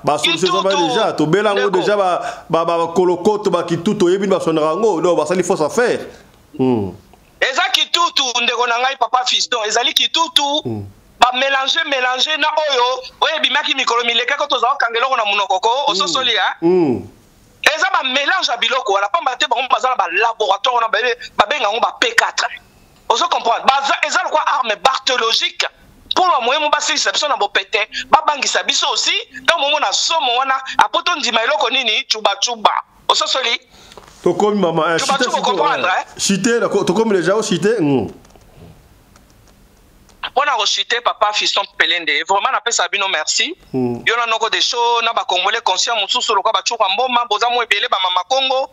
basolution eza ba Kitutu. déjà. Tobela yango Ndeko. déjà, bakolokoto, bakitutu, oyebi basonaka yango. Donc basali fausse affaire. Eza kitutu, ndeko na ngai papa Fiston, ezali kitutu. Bamélange mélange na oyo oyo ebimaki mikolo milekaki, tozala kokanga eloko na monoko ko ososoli ya. Eza bamélange ya biloko wana, pamba te bango baza na balaboratoire wana, babenga yango ba P4. Ozo comprendre? Baza, eza lokwa arme bactériologique mpo bamoye mo basilisa biso na bopete, babangisa biso aussi. Ntango momona somo wana, apo tondima eloko nini, cubacuba, ososoli? Tokomi mama Tu vas chite. tout comprendre, hein? Chite, tokomi déjà ochite. Mpo na kochite, papa Fiston Pelende, vraiment napesa bino merci. Yo na noko de show na bacongolais conscient mosusu lokwa bacuka mboma, boza mo ebele, bamama Congo.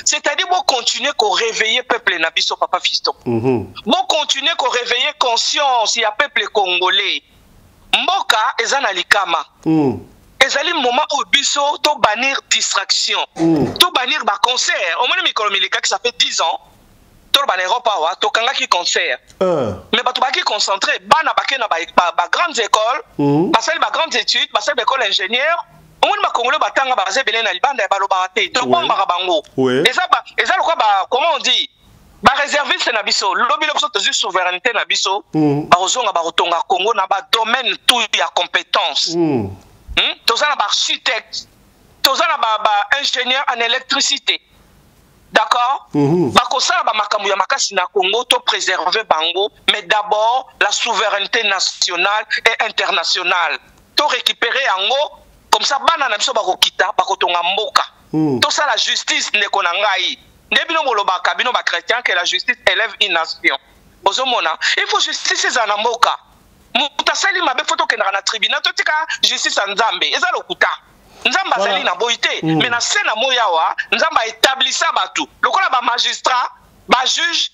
C'est-à-dire bocontinue koréveiller peuple na biso, papa Fiston. Bocontinue koréveiller conscience ya peuple congolais. Mboka eza na likama. Ezali moment oyo biso tobannir distraction, tobannir baconcert. Omoni mikolo milekaki, ça fait 10 ans, toloba na Europe awa tokangaki concert. Mais bato baki concentré, bana bake na bagrandes ba écoles, basali bagrandes études, basali baécole ingénieur. Omoni bakongolo batanga, baza ebele na libanda ya balobaka te, tobombaka bango. Eza lokwa ba, comment on dit, baréserviste na biso. Lobi lo biso tozwi souveraineté na biso, bakozonga, bakotonga Congo na badomaine tout ya compétence. Toza na baarchitecte, toza na baingénieur en électricité, d'accord? Bakosala bamakambo ya makasi na Congo, to préserver bango. Mais d'abord la souveraineté nationale et internationale, to récupérer yango. Comme ça bana na biso bakokita, bakotonga mboka. Tosala justice, ndeko na ngai. Nde bino bolobaka, bino bachrétien, que la justice élève une nation. Ozomona, il faut justice ezala na mboka. Moto asali mabe, faut tokendaka na tribunal, totika justice ya Nzambe. Eza lokuta. Nzambe azali na boyi te, mais na se na moi awa, Nzambe aétablisa bato lokola bamagistrat, bajuge.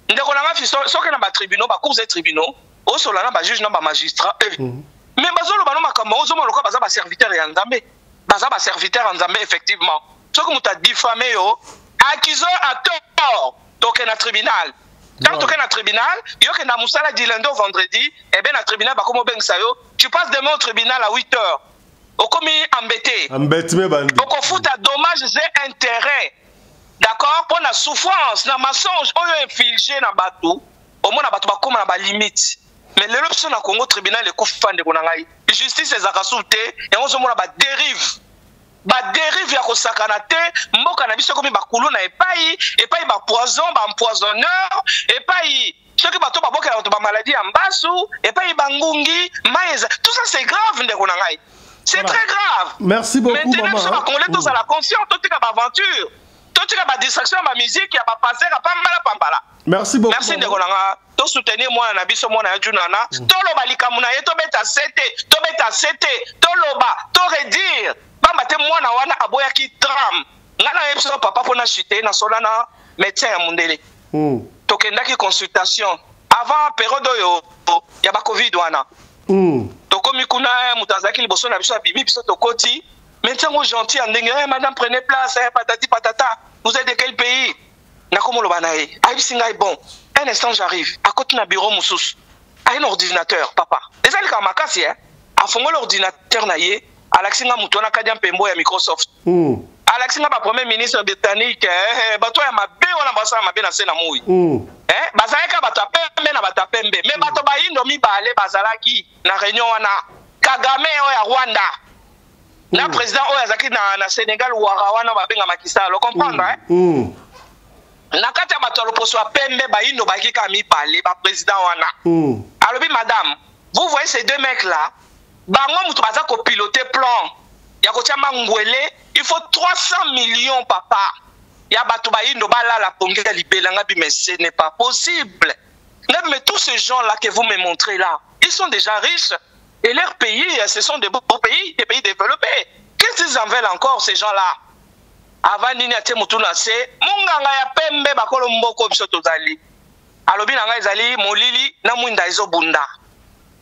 Ndeko na nga soki na batribunaux, bacours et tribunaux, osola na bajuge na bamagistrat, mais bazoloba no makambo yango, ozomona lokola baza baserviteur ya Nzambe. Baza baserviteur ya Nzambe effectivement. Soki moto adifame yo, accusé à tort, toke na tribunal. Tant toke na tribunal, yo ke na mosala du lundi au vendredi, eh ben na tribunal bakoma obengisa yo, tu passes demain au tribunal à 8 heures. Okomi embêté. Embêtement bandi. Okofuta dommages et intérêts. D'accord? Mpo na souffrance, na mensonge oyo inflige na bato, omona bato bakóma na balimite. Mais lelo biso na Congo, tribunal ekufa, ndeko na ngai. Justice ezalaka su te, yango ozomona badérive. Badérive ya kosakana te. Mboka na biso ekomi bakulu na epai, epai bapoison, baempoisonneur, epai soki bato babokela bato bamaladi ya mbasu, epai bangungi mai eza. Tout ça, c'est grave, ndeko na ngai. C'est très grave. Merci beaucoup, Maintenant, biso maman. bacongolais tozala conscient, totika baaventure, totika badistraction ya bamusique ya bapaster ya pambala pambala. Merci beaucoup. Merci, maman. ndeko na nga. Tosoutenir mwana na biso, mwana ya Junana. Toloba likambo na ye, tobeta sete, tobeta sete, toloba, toredire, pamba te mwana wana aboyaki drame. Ngai nayebi biso, papa, mpo na chute nasola na médecin ya mondele. Tokendaki consultation avant période oyo ya bacovid wana. Tokomi kuna, moto azalaki liboso na biso abimi, biso tokoti. Médecin ngo gentil ya ndenge: "Eh, madame, prenez place, eh, patati patata, vous êtes de quel pays?" Nakomoloba na ye, ayebisi ngai: "Bon, un instant, j'arrive." Akoti na bureau mosusu, aye na ordinateur. Papa, eza likambo makasi e. Afongoli ordinateur na ye, alakisi nga moto wana kadi ya mpembo ya Microsoft. Alakisi nga bapremier ministre britannique, eh, bato ya mabe wana basala mabe na se na moi. Eh, bazalaki kaka bato ya pembe na bato ya pembe, mais bato bayindo mibale bazalaki na réunion wana: Kagame oyo ya Rwanda na président oyo azalaki na Sénégal, wara wana babenga Macky Sall, ocomprendre, eh? Na kati ya bato ya loposo ya pembe, bayindo bayaki kaka mibale, baprésident wana. Alobi: "Madame, vous voyez ces deux mecs là bango moto baza kopilote plan ya kotia mangwele. Il faut 300 millions, papa, ya bato bayindo balala pongi ya libela." Nga bi: "Mais ce n'est pas possible." Nga bi: "Mais tous ces gens là que vous me montrez là, ils sont déjà riches et leur pays, ce sont des beaux pays, des pays développés. Qu'est-ce qu'ils en veulent encore, ces gens là avant nini?" Atie motu na se, monganga ya pembe, bakolo mboka biso tozali. Alobi na ngai: "Ezali molili na mwinda ezobunda."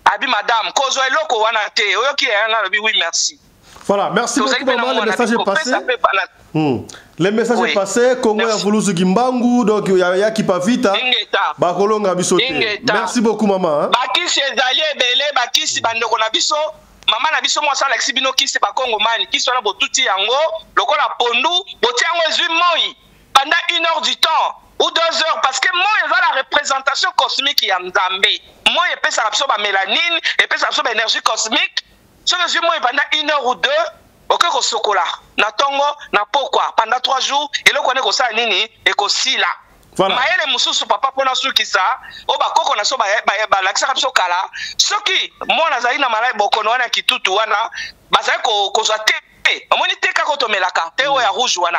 Abi: "Madame, kozwa eloko wana te, oyoki yanga?" Alobi: "Oui, merci." Voilà, merci beaucoup, maman. Le message est passé. Le message est passé. Congo ya Vuluzu Kimbangu, donc il y a ya Kipavita. Bakolonga biso te. Merci beaucoup, maman. Hein? Bakisi ezali ebele, bakisi, bandeko na biso. Mama na biso mwasi alakisi bino kisi bakongomani. Kisi wana, botuti yango lokola pondu, botia yango ezwi moi pendant une heure du temps ou 2 heures, parce que moi eza la représentation cosmique ya Nzambe. Moi epesaka biso bamélanine, epesaka biso baénergie cosmique. Soki ezwi moi pendant une heure ou deux, okoki kosokola na ntongo na pokwa pendant 3 jours, eloko wana ekosala nini? Ekosila. Mayele mosusu, papa, mpona sukisa, oyo bakoko na so balakisaka biso kala: soki mwana azali na malai, bokono wana ya kitutu wana, bazali kozwa te, omoni te kaka otomelaka te oyo ya rouge wana,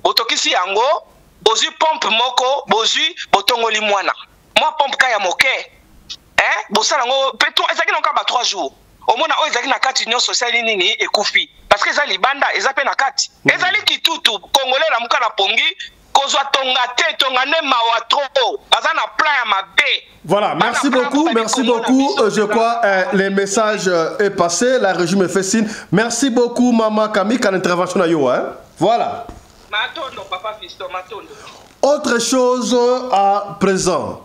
botokisi yango, bozwi pompe moko, bozwi, botongoli mwana mwa pompe ka ya moke, bosala yango mpe ezalaki na kaka ba 3 jours, omona oyo ezalaki na kati nyonso esali nini? Ekufi, parce que eza libanda, eza mpe na kati, ezali kitutu. Congolais, lamuka na pongi, kozwa tonga te, tonga nde mawa trop, baza na plan ya mabe. Voilà, merci beaucoup, merci beaucoup. Je crois le message est passé, la régie me fait signe. Merci beaucoup, Maman Camille, à l'intervention na yo, hein. Voilà. Matondo, papa Fiston, matondo. Autre chose à présent.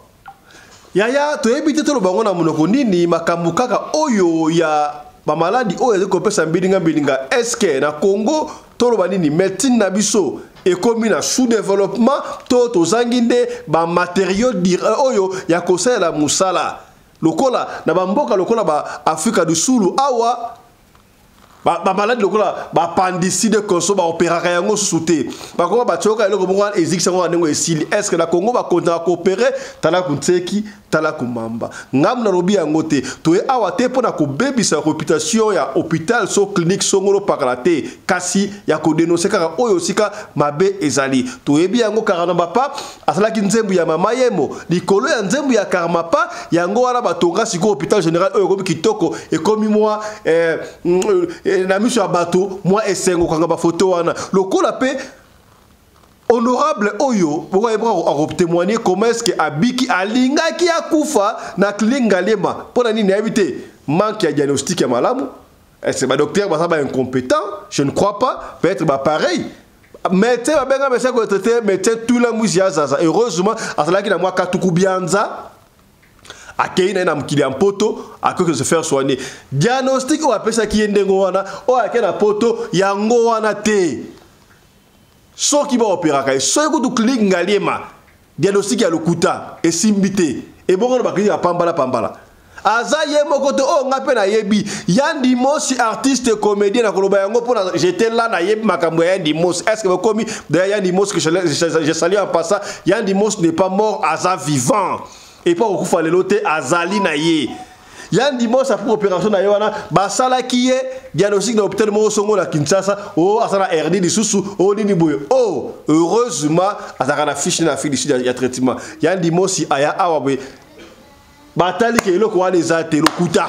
Yaya, toyebi te toloba yango na monoko nini, makambo kaka oyo ya bamaladi oyo ezali kopesa mbilinga mbilinga. Eske na Congo, toloba nini, médecine na biso ekomi na sous-développement to tozangi nde bamatériaux oyo ya kosalela mosala lokola na bamboka lokola baAfrika du Sulu awa? Bamaladi lokola baappendicite konso, baopéraka yango susu te, bakoma batioka eloko moko wana ezikisa yango na ndenge esili. Est-ce na Congo bakontinaka koopérer? Tala kuntseki, tala kumamba. Ngambu nalobi yango te, toye awa te mpo na kobebisa réputation ya hôpital so clinique songolo pakala te, kasi ya kodénoncer kaka oyo sika mabe ezali. Toyebi yango, Karmapa asalaki nzembo ya Mama Yemo. Likolo ya nzembo ya Karmapa yango wana batonga sikoyo hôpital général oyo ekomi kitoko, ekomi mwa na miso ya bato mwa esengo kokanga bafoto wana. Lokola mpe honorable oyo bokoyeba akotémoigner comment est-ce que abiki, alingaki akufa na clinique Ngaliema. Mpo na nini? Nayebi te. Manque ya diagnostic ya malamu. Est-ce badocteur baza baincompétent? Je ne crois pas. Peut-être bapareil médecin babenga médecin kotraiter, médecin Tula Mwisi ya Zaza. Heureusement azalaki na mwa katuku bianza. Akei na ye na mokili ya Mpoto, akoki se faire soigner. Diagnostic oyo apesaki ye ndenge wana, oyo ake na Poto, yango wana te. Soki ba operaka ye, soki kutu clinique Ngaliema, diagnostic ya lokuta esimbi te. Ebongo na ba clinique ya pambala pambala. Aza ye moko te oyo nga mpe nayebi Yandi Mosi artiste comédien na koloba yango mpo na j'étais là nayebi makambo ya Yandi Mosi. Est-ce que bokomi d'ailleurs Yandi Mosi que je salue en passant, Yandi Mosi n'est pas mort, aza vivant. Et puis akokufa lelo te, azali na ye. Yandi Mosi après opération na ye wana basalaki ye diagnostic na hôpital moko songo na Kinshasa, oh aza na hernie lisusu, oh nini boye. Oh heureusement azalaka na fiche na fiche ya traitement. Yandi Mosi aya awa boye. Batali ke eloko wana eza te, lokuta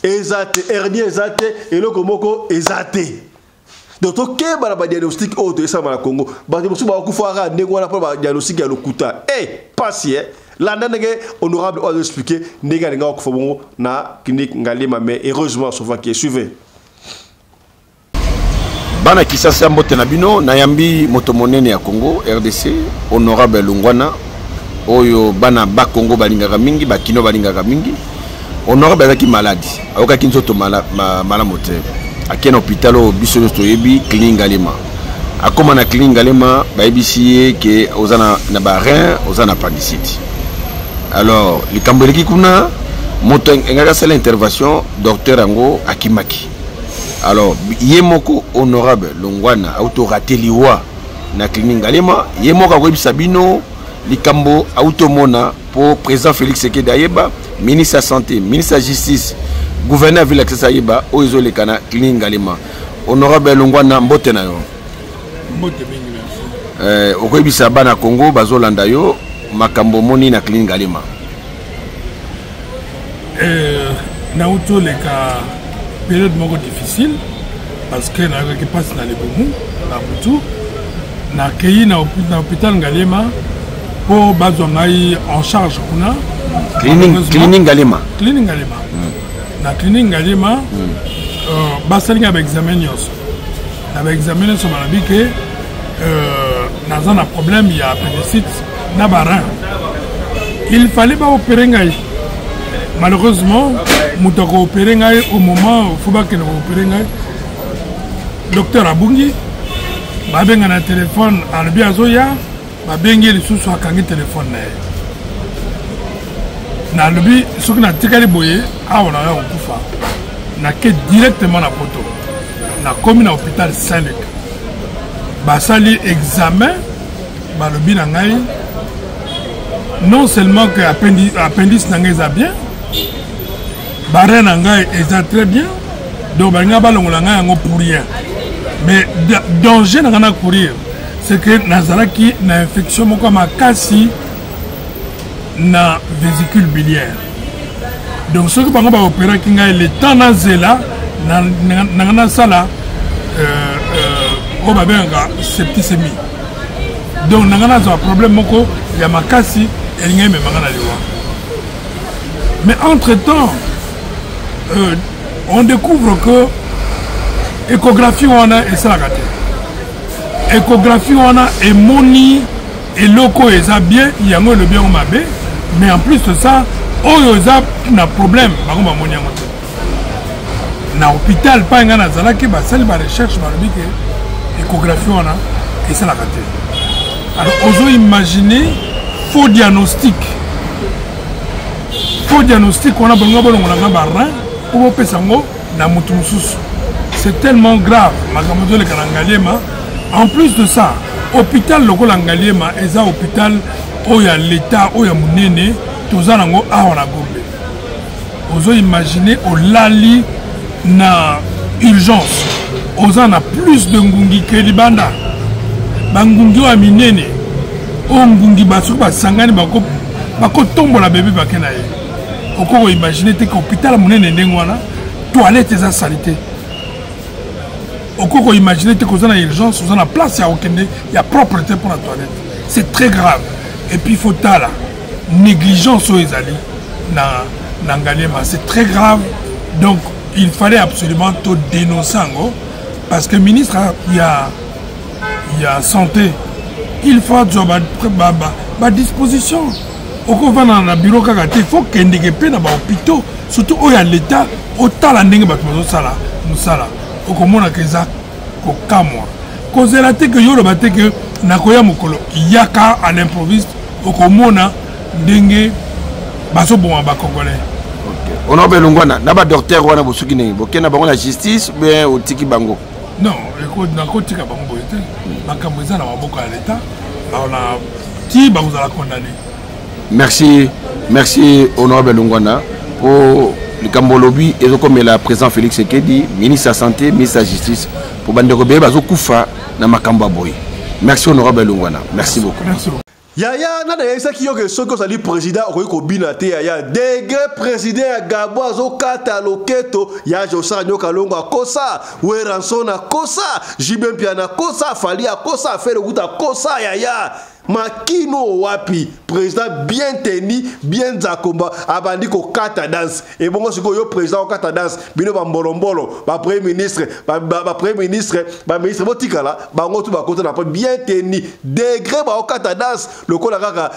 eza te, hernie eza te, eloko moko eza te. Donc tokeba na badiagnostic oyo toyesalama na Congo. Bato mosusu bakokufa kaka ndenge wana mpo na badiagnostic ya lokuta. Eh, pasi eh. Landa ndenge honorable oyo azoexplike ndenge alingaka kokufa bongo na clinique Ngaliema, mais heureusement sauvaki ye. Suivez. Bana Kisasa, mbote na bino. Nayambi moto monene ya Congo RDC, honorable Lungwana, oyo bana ba Congo balingaka mingi, ba Kino balingaka mingi. Honorable azalaki malade, ayokaki nzoto malamu te, akei na hôpital oyo biso nyonso toyebi, clinique Ngaliema. Akóma na clinique Ngaliema, bayebisi ye ke oza na ba rein, oza na appendicite. Alors likambo eleki kuna, moto engaki asala intervention, docteur yango akimaki. Alors ye moko honorable Longwana auto raté liwa na clinique Ngaliema, ye moko akoyebisa bino likambo auto mona po président Félix Tshisekedi ayeba, ministre ya santé, ministre ya justice, gouverneur ya ville ya Kinshasa ayeba oyo ezoleka na clinique Ngaliema. Honorable Longwana, mbote na yo. Mbote mingi, merci. Okoyebisa bana Congo bazolanda yo makambo omoni na clinique Ngaliema. Nauti oleka période moko difficile parce que nayokaki mpasi na libumu na butu. Nakei na hôpital Ngaliema mpo bazwa ngai en charge kuna. Clinique Ngaliema. Clinique Ngaliema. Na clinique Ngaliema, basali ngai baexamen nyonso. Na baexamen nyonso balobi ke naza na problème ya appendicite na ba rein. Il fallait baopérer ngai. Malheureusement moto akoopérer ngai au moment fo bakende koopérer ngai, docteur abungi. Babenga na telefone, alobi azoya. Babengi ye lisusu, akangi telefone na ye. Nalobi soki natikali boye awa naya kokufa. Nake directement na Poto, nakomi na hôpital Saint-Luc, basali examen, balobi na ngai non seulement que appendice na ngai eza bien, barein na ngai eza très bien, donc balinga balongola ngai yango pour rien. Mais danger na ngai na courir, c'est que nazalaki na infection moko ya makasi na vésicule biliaire. Donc soki bango baopéraki ngai, le temps nazela na ngai nasala oyo babengaka septicémie, donc na ngai nazwa problème moko ya makasi elingai emema ngai na liwa. Mais entre temps on découvre que échographie wana esalaka te. Échographie wana emoni eloko oyo eza bien, yango elobi yango mabe. Mais en plus de ça, oyo eza na problème, bango bamoni yango te. Na hôpital pa ngai nazalaki, basali ba recherche, balobi ke échographie wana esalaka te. Alors ozo imaginer faux diagnostic, faux diagnostic wana bolingo bolongola nga ba rein po bopesa yango na motu mosusu. C'est tellement grave makambo ezoleka na Ngaliema. En plus de ça, hôpital lokola Ngaliema eza hôpital oyo ya l'état, oyo ya monene toza nango awa na Gombe. Ozo imaginer olali na urgence, oza na plus de ngungi ke libanda, bangungi oyo ya minene, oyo ngungi basoki basangani bakotombola bebe bake na ye. Okoki koimagine te ke hôpital monene ndenge wana toilette eza salité. Okoki koimagine te koza na urgence, oza na place ya kokende ya propre te mpona toilette. C'est très grave. Et puis faut tala négligence oyo ezali na Ngaliema, c'est très grave. Donc il fallait absolument to dénoncer yango parce que ministre ya santé, il faut azwa ba disposition. Okovanda na bureau kaka te, faut kendeke mpe na bahôpitaux, surtout oyo ya leta, otala ndenge bato bazosala mosala, okomonaka eza kokamwa. Kozela te ke yo oloba te ke nakoya mokolo, yaka à l'improviste, okomona ndenge bazoboma bacongolais. Honorable Lungwana, na badocteur wana bosuki ndenge bokenda bango na justice bien otiki bango? Non, nakotika bango boye te. Makambo eza na maboko ya leta, baona ti bakozala condamné. Merci, merci honorable Lungwana po likambo olobi ezokomela président Félix Tshisekedi, ministre ya santé, ministre ya justice, po bandeko beye bazokufa na makambo ya boye. Merci honorable Lungwana, merci beaucoup. Merci beaucoup. Yaya, nani ayebisaki yo ke soki ozali président okoki kobina te? Yaya, degre président ya Gabon azokata loketo ya Josar Nyoka Longo akosa, Werrason akosa, JB Mpiana akosa, Fally akosa, Ferre Gout akosa. Yaya, makino wapi? Président bien tenu, bien nzakomba, abandi kokata danse. Ebongo sikoyo yo président okata danse, bino bambolombolo, bapremier ministre, bapremier ministre, baministre botikala bango tu bakota na bien tenu, degré baokata danse lokola kaka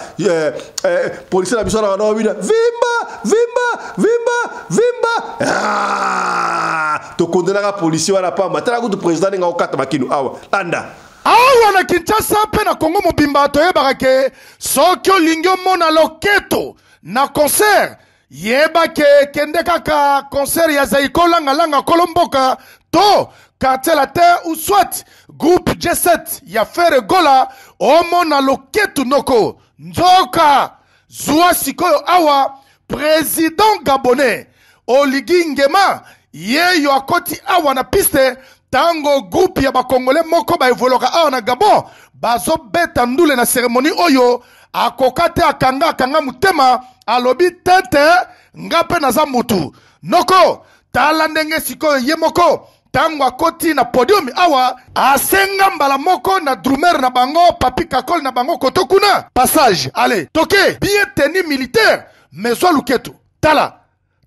policier na biso na wana bina vimba vimba vimba vimba. Ah! Tokondelaka policier wana pamba. Tala kutu président ndenge akokata makino awa, landa. Awa na Kinshasa mpe na Kongo mobimba, toyebaka ke soki olingi omona loketo na concert, yeba ke kende kaka concert ya Zaiko Langalanga kolo mboka to Quartier Latin ou soit groupe G7 ya Ferre Gola, omona loketu noko. Nzoka zwa sikoyo awa président gabonais Oligui Nguema yeyo akoti awa na piste ntango groupe ya bakongole moko baevoluaka awa na Gabon bazobeta ndule na cérémonie oyo. Akoka te, akanga akanga motema, alobi tete nga mpe naza mutu noko. Tala ndenge sikoyo ye moko ntango akoti na podium awa, asenga mbala moko na drummer na bango Papi Kakol na bango koto kuna passage, ale toke bien tenu militaire, mezwa luketu. Tala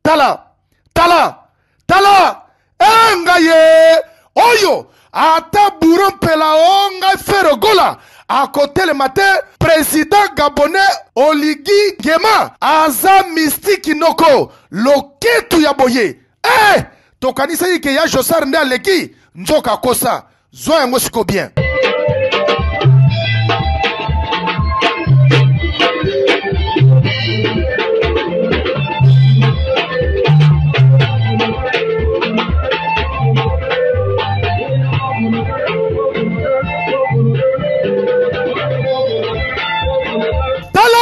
tala tala tala, e ngai ye oyo ata buro mpela o ngai Ferre Gola akotelema te. Président gabonais Oligui Nguema aza mystike noko, loketu ya boye e tokanisaki ke ya Josar nde aleki, nzoka akosa. Zwa yango siko bien. Tala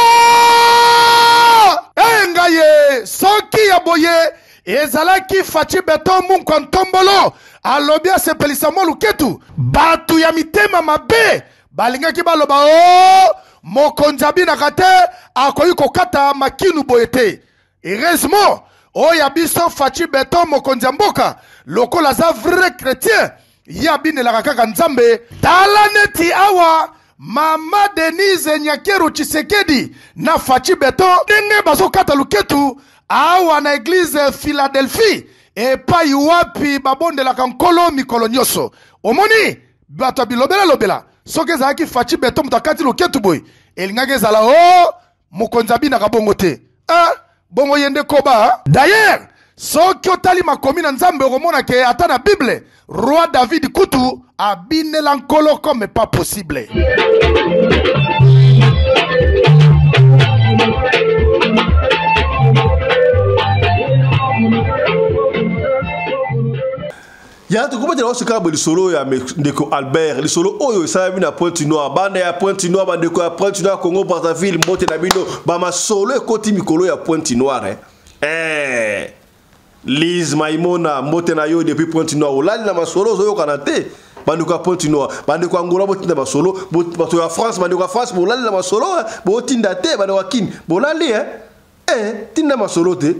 e ngai ye, soki ya boye ezalaki Fatshi Béton munkwa ntombolo alobi asepelisa mwa luketu, bato ya mitema mabe balingaki baloba o mokonzi abinaka te, akoki kokata makinu boye te. Heureusement oyo ya biso Fatshi Béton mokonzi ya mboka, lokola aza vrai chrétien, ye abinelaka kaka Nzambe. Tala neti awa mama Denise Nyakeru Tshisekedi na Fatshi Béton ndenge bazokata luketu awa na église Philadelphie, epai wapi babondelaka Nkolo mikolo nyonso. Omoni bato ya bilobela-lobela, soki ezalaki Fatshi Béton moto akati loketu boye, elingaki ezala o mokonzi abinaka bongo te. Ah, bongo ye nde koba. D'ailleurs soki otali makomi na Nzambe, okomona ke ata na Bible roi David kutu abinela Nkolo comme pas possible. Ya tokobetela osika boye lisolo ya ndeko Albert, lisolo oyo esalami na Pointe Noire. Banda ya Pointe Noire, bandeko ya Pointe Noire, Congo Brazzaville, mbote na bino. Bamasolo ekoti mikolo ya Pointe Noire, eh. Lise Maimona, mbote na yo depuis Pointe Noire. Olali na masolo ozoyokana te. Bandeko ya Pointe Noire, bandeko ya Angola, botinda masolo. Bato ya France, bandeko ya France, bolali na masolo, botinda te. Bandeko ya Kini, bolali, eh? Eh, tinda masolo te.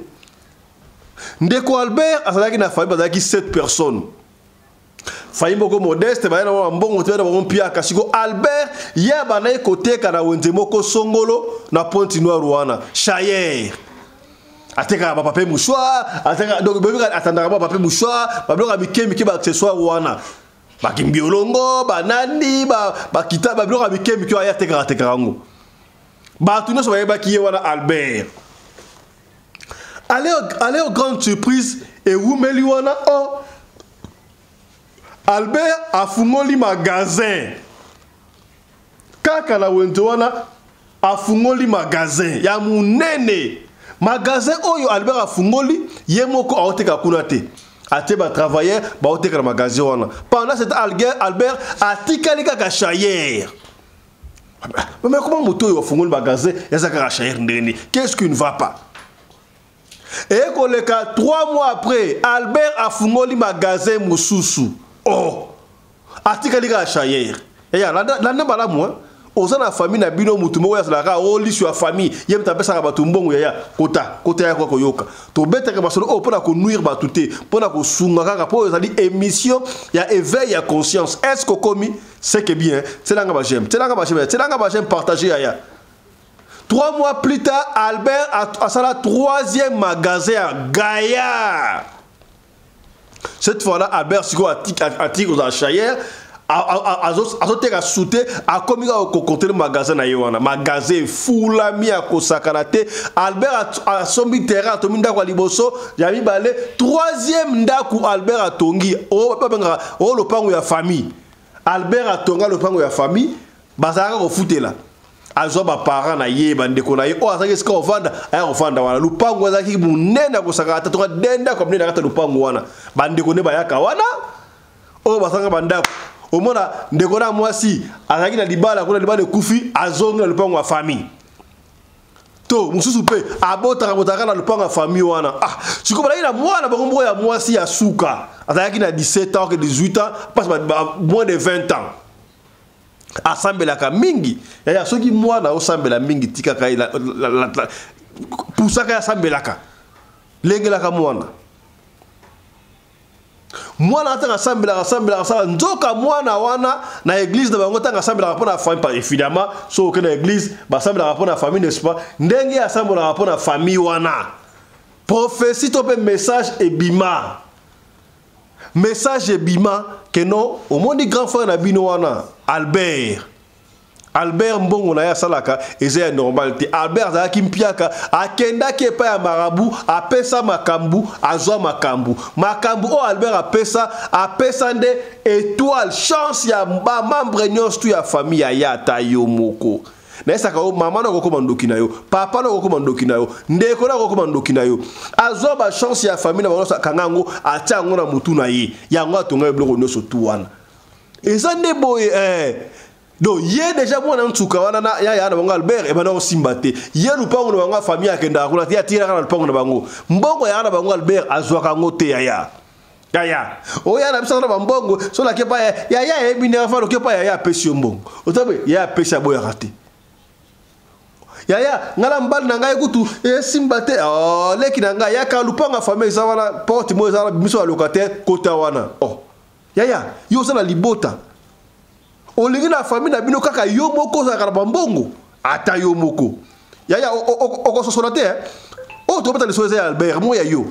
Ndeko Albert azalaki na famille, bazalaki 7 personnes, famille moko modeste, baye na mwa mbongo te, na bango mpiaka. Siko Albert ye abandaki koteka na wenze moko songolo na Pointe Noire wana, chayer, atekaka bapapier mouchoir, atekaka donc boyebi, atandaka ba papier mouchoir, babiloko ya mike mike, baaccessoire wana, bakimbiolongo, banani, bakita, babiloko ya mike mike, aye atekaka, atekaka yango. Bato nyonso bayebaki ye wana Albert. Allez, allez aux grandes surprises, ewumeli wana, oh, Albert afungoli magasin. Kaka na wenze wana afungoli magasin ya munene. Magasin oyo Albert afungoli, ye moko aoteka kuna te. Atie ba travailleurs baoteka na magasin wana. Pendant ce temps, Albert atikali kaka chayeur. Mais comment moto oyo afungoli magasin eza kaka chayeur ndenge nini? Qu'est-ce qui ne va pas? Eye koleka 3 mois après, Albert afungoli magasin mosusu. Oh! Atikali kaka chayeur. Eya, landa malamu, hein? Oza na famille na bino mutu moko azalaka o lisu ya famille, ye mutu apesaka bato mbongo, yaya, kota, kota ya koyoka. Tobetaka masolo oyo mpona konuire bato te, mpona kosunga kaka, mpo ezali émission ya éveil ya conscience. Est-ce que okomi? C'est que bien, tielanga ba j'aime, tielanga ba j'aime, tielanga ba j'aime, partager yaya. 3 mois plus tard, Albert asala 3e magasin ya Gaillard. Cette fois-là, Albert sikoyo atiki kozala chayeur, azoteka sute, akomi kaka kokontrole magasin na ye wana. Magasin efulami ya kosakana te. Albert asombi terrain, atongi ndako ya liboso, ya mibale, 3e ndako Albert atongi, oyo babengaka oyo lopango ya famille. Albert atonga lopango ya famille, bazalaka kofutela. Azwa ba parents na ye, ba ndeko na ye, oyo azalaki esika kovanda, aya kovanda wana. Lupango azalaki monene ya kosakana te, toka de ndako ya monene na kati ya lupango wana. Ba ndeko nde bayaka wana, oyo basanga ba ndako. Omona ndeko na mwasi azalaki na libala, kuna libala ekufi, azongi na lupango ya famille. To mosusu mpe abotaka botaka na lupango ya famille wana. Ah, sikoyo bazalaki na mwana bango moko ya mwasi ya suka, azalaki na 17 ans ke 18 ans, parce que moins de 20 ans. Asambelaka mingi. Yaya, soki mwana osambela mingi, tikaka ye, pusaka ye asambelaka. Lengelaka mwana. Mwana ntango asambelaka, asambelaka, asambelaka, nzoka mwana wana na église na bango ntango asambelaka mpo na famille, par évidemment, soki okende na église, basambelaka mpo na famille, n'est-ce pas? Ndenge asambelaka mpo na famille wana. Prophétie to mpe message ebima. Message ebima que non, omoni grand frère na bino wana, Albert. Albert mbongo na ye asalaka eza ya normal te. Albert azalaki mpiaka, akendaki epai ya marabout, apesa makambu, azwa makambu. Makambu oyo Albert apesa, apesa nde étoile, chance ya ba membre nyonso tu ya famille ya ye ata yo moko. Nayesaka yo, mama na okokoma ndoki na yo, papa na okokoma ndoki na yo, ndeko na okokoma ndoki na yo. Azwa ba chance ya famille na bango nyonso, akanga yango, atia yango na mutu na ye. Yango atonga ye biloko nyonso tu wana. Eza nde boye. Donc ye déjà mwana nsuka wana na ya ya na bango Albert ebanda kosimba te. Ye lupango na bango ya famille akendaka kuna te, atiraka na lupango na bango. Mbongo ya na bango Albert azwaka yango te yaya. Yaya. Oya na biso na ba mbongo, so na kepa ya ya ya yebi ne fa kepa ya ya apesi yo mbongo. Otabe ya apesi aboyaka te. Yaya, ngala mbali na ngai kutu esimba te. Oh, leki na ngai yaka lupango ya famille eza wana, porte mo eza wana, biso ya locataire kota wana. Oh. Yaya, yo oza na libota. Olingi na famille na bino kaka yo moko ozalaka na bambongo, ata yo moko. Yaya, okososola te, hein? Oyo tobeta lisolo eza ya Albert, mo ya yo.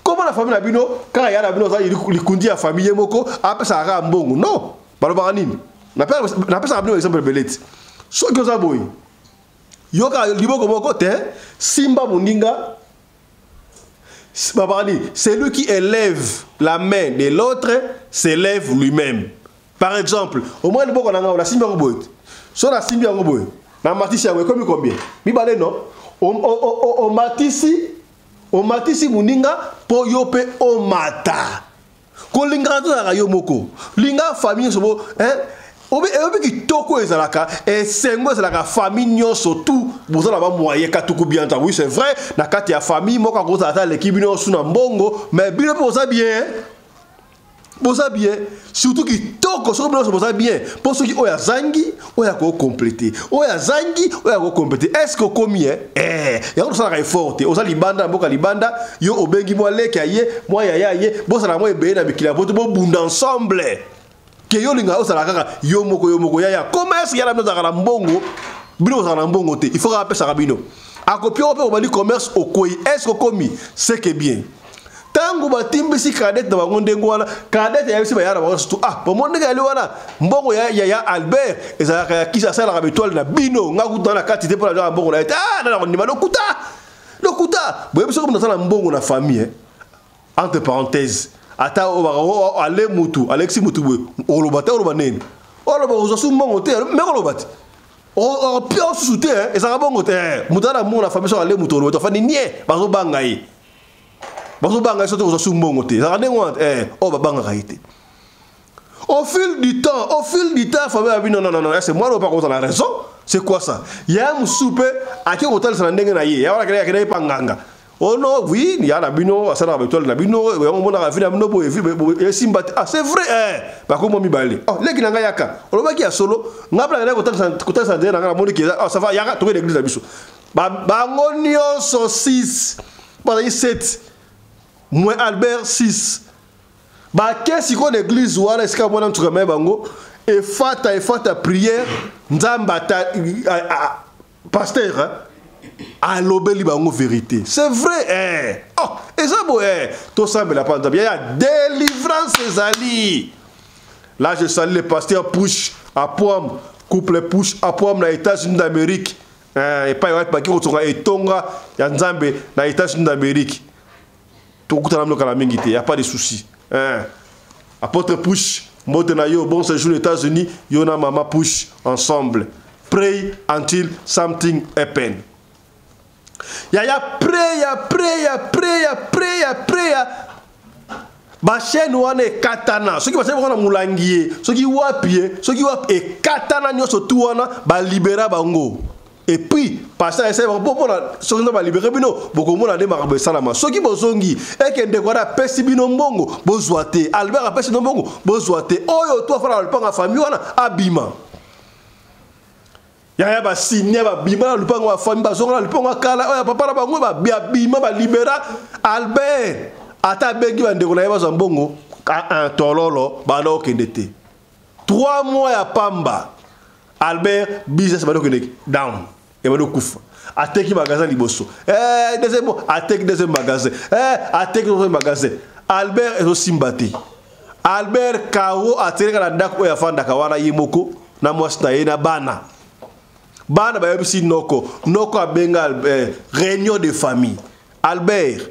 Comment la famille na bino kaka ya na bino oza likundi ya famille ye moko apesaka kaka mbongo? Non, balobaka nini? Napesaka bino exemple ebele ti. Soki oza boye, yoka liboko moko te, simba moninga. Babaka nini? Celui qui élève la main de l'autre s'élève lui-même. Par exemple, au moins liboko na nga nasimbi yango boye te. So nasimbi yango boye, na matisi yango ekomi combien? Mibale non? Omatisi moninga po yo pe omata. Kolingaka tozalaka yo moko. Linga famille nyonso bo, hein? Obi, obi kitoko ezalaka, esengo ezalaka famille nyonso tout bozala ba moyen katuku bien ta. Oui, c'est vrai, na kati ya famille moko akozala ata leki bino nyonso na mbongo, mais bino pe boza bien. Boza bien, surtout kitoko soki bino nyonso boza bien, po soki oyo azangi, oyo ako compléter. Oyo azangi, oyo ako compléter. Est-ce que okomi, hein? Yango tosalaka effort te. Oza libanda, mboka libanda, yo obengi mwa leki ya ye, mwa yaya ya ye, bozala mwa ebele na mikili ya poto, bobunda ensemble. Ke yo linga ozala kaka yo moko, yo moko, yaya. Comment est-ce que yaya bino ozalaka na mbongo? Bino ozalaka na mbongo te. Il faut kaka apesaka bino. Akopi oyo mpe obandi commerce okwei. Est-ce que okomi? C'est que bien. Ntango batimbisi cadette na bango ndenge wana, cadette ayebisi baya na bango surtout, ah, bomoni ndenge yali wana, mbongo ya, ya, ya Albert ezalaka ya kisi, asalaka betwale na bino, nga kuta na kati te mpo na mbongo na ye te. Ah, nana kondima lokuta, lokuta. Boyebi soki moto aza na mbongo na famille, eh? Entre parenthèses, ata ale mutu, alekisi mutu boye, oloba te, oloba nini? Oloba kozwa su mbongo te, me koloba te. Opia osusu te, ezalaka bongo te. Moto aza na mbongo na famille, soki ale mutu oloba te, afandi nie, bazobanga ye. Bazobanga ye soki kozwa su mbongo te. Ezalaka ndenge wana, oyo babangaka ye te. Au fil du temps, au fil du temps, famille abi non non non non, c'est moi pas kozala raison. C'est quoi ça? Ya musupe ake kotalisa na ndenge na ye. Ya wana kele akende pa nganga. Oh non, oui, ya na bino, asala ba étoile na bino, yango mona vie na bino boye, vie esimba te. Ah, c'est vrai eh. Bakomo mibale. Oh, leki na nga yaka. Olobaki ya solo, nga bla na kotalisa kotalisa ndenge na nga moni ke ah ça va yaka toke l'église na biso. Ba bango nyonso 6. Bazali 7. Moins Albert 6. Bake sikoyo na église wana esika mwana nsuka me bango efata efata prière nzambe ata pasteur hein? Alobeli bango vérité, c'est vrai eh. Oh eza boye eh. Tosambela mpa nzambe ya délivrance ezali. Là je salue le pasteur Push Apoam, couple Push Apoam na États-Unis d'Amérique eh, epai wapi baki kotonga etonga ya nzambe na États-Unis d'Amérique. Tokutana bino kala mingi te, y a pas de souci hein. Apôtre Push, mbote na yo, bon séjour aux États-Unis, yo na mama Push ensemble. Pray until something happen. Yaya pray, pray, pray, pray, pray. Ba chaîne wana ekatana, soki basali bango na molangi ye, soki wapi ye, soki wapi ekatana nyonso tu wana balibera bango. Et puis pasteur essaye bango mpo na soki nzambe alibere bino bokomona nde makambo esalama. Soki bozongi eke ndeko wana apesi bino mbongo bozwa te, Albert apesi bino mbongo bozwa te, oyo to afanda na lopango ya famille wana abima. Yaya basigne babima na lopango ya famille, bazonga na lopango ya kala oyo ya papa na bango, babima balibera Albert. Ata abengi bandeko na ye bazwa mbongo un tololo banda okende te. 3 mois ya pamba Albert business banda okende down, ebanda okufa. Ateki magasin liboso, deuxième mois ateki deuxième magasin, ateki deuxième magasin. Albert ezosimba te. Albert Kao ateleka na ndako oyo afandaka wana ye moko na mwasi na ye na bana. Bana bayebisi noko, noko abenga réunion de famille. Albert,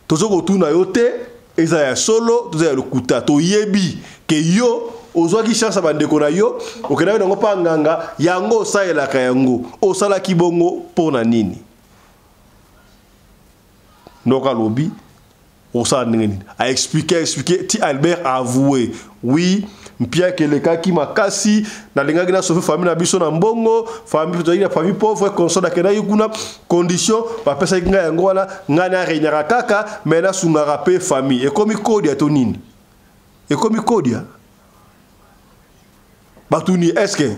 tozo kotuna yo te, eza ya solo, toza ya lokuta. Toyebi ke yo ozwaki chance ya bandeko na yo, okendaki nango pa nganga, yango osalelaka yango. Osalaki bongo mpo na nini? Noko alobi osala ndenge nini? A expliquer, a expliquer, ti Albert a avoué. Oui, mpiaka elekaki makasi, nalingaki na sauver famille na biso na mbongo, famille tozalaki na famille pauvre, console akendaki kuna, condition bapesaki ngai yango wana, ngai na regnaka kaka, mais nasungaka pe famille. Ekomi kodia to nini? Ekomi kodia? Batuni, est-ce que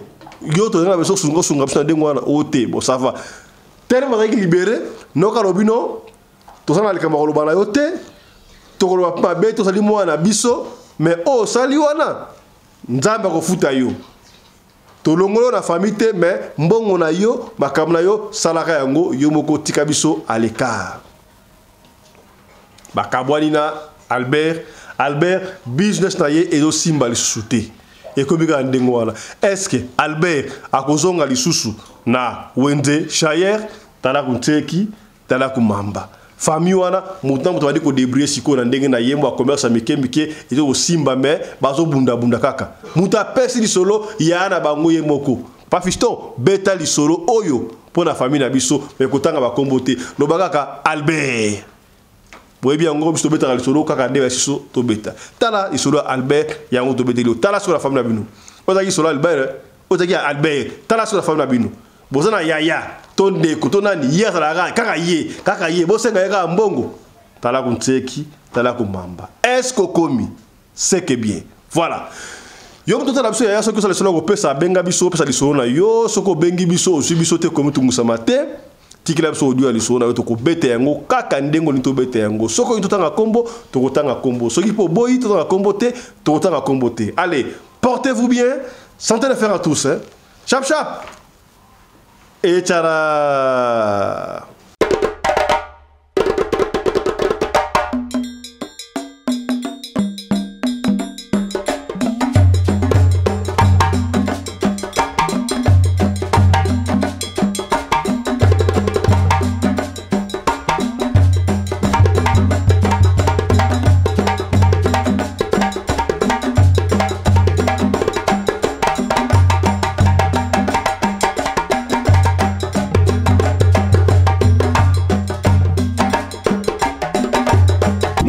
yo tozalaki na biso sunga sunga biso na ndenge wana? O te, bon ça va. Tellement bazalaki libéré, noka lobi non, toza na likambo ya koloba na yo te, tokoloba mpe mabe, tozali mwana na biso, mais oyo osali wana nzambe akofuta yo. Tolongolo na famille te, mais mbongo na yo, makambo na yo, salaka yango yo moko, tika biso à l'écart. Bakabwani na Albert. Albert business na ye ezosimba lisusu te, ekomi kaka ndenge wana. Est-ce que Albert akozonga lisusu na wenze Chayer? Tala kunteki, tala kumamba. Famille wana moto na moto bandi kodébrouiller sikoyo na ndenge na ye, mwa commerce ya mike mike ezo kosimba, mais bazobundabunda kaka. Moto apesi lisolo ya na bango ye moko. Pa fiston, beta lisolo oyo mpo na famille na biso, mais kotanga bakombo te, loba kaka Albert. Boyebi yango, biso tobetaka lisolo kaka nde basiso tobeta. Tala lisolo ya Albert yango tobeteli yo. Tala sikoyo na famille na bino. Ozalaki lisolo ya Albert, ozalaki ya Albert. Tala sikoyo na famille na bino. Boza na yaya to ndeko to nani, ye azalaka kaka ye, kaka ye, bosenga ye kaka mbongo. Tala kuntseki, tala kumamba. Est-ce qu'okomi? C'est que bien. Voilà. Yo moto otala biso yaya, soki osala lisolo ya kopesa, abenga biso, opesa lisolo na yo. Soki obengi biso, ozwi biso te, komi tungusama te, tikela biso audio ya lisolo na yo, tokobeta yango kaka ndenge olingi tobeta yango. Soki olingi totanga kombo, tokotanga kombo. Soki mpo oboyi totanga kombo te, tokotanga kombo te. Allez, portez-vous bien, santé de fer à tous, hein. Chap chap. Et tchara.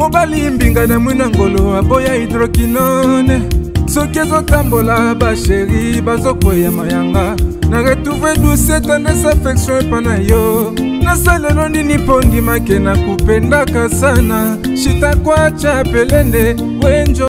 Mobali mbinga na mwina ngolo aboya hydroquinone. Soki ezotambola basheri bazokweya mayanga. Na retrouve douce tendresse affection epa na yo. Nasalelo nini mpo ndimake nakupendaka sana. Shitakwacha pelende wenjo.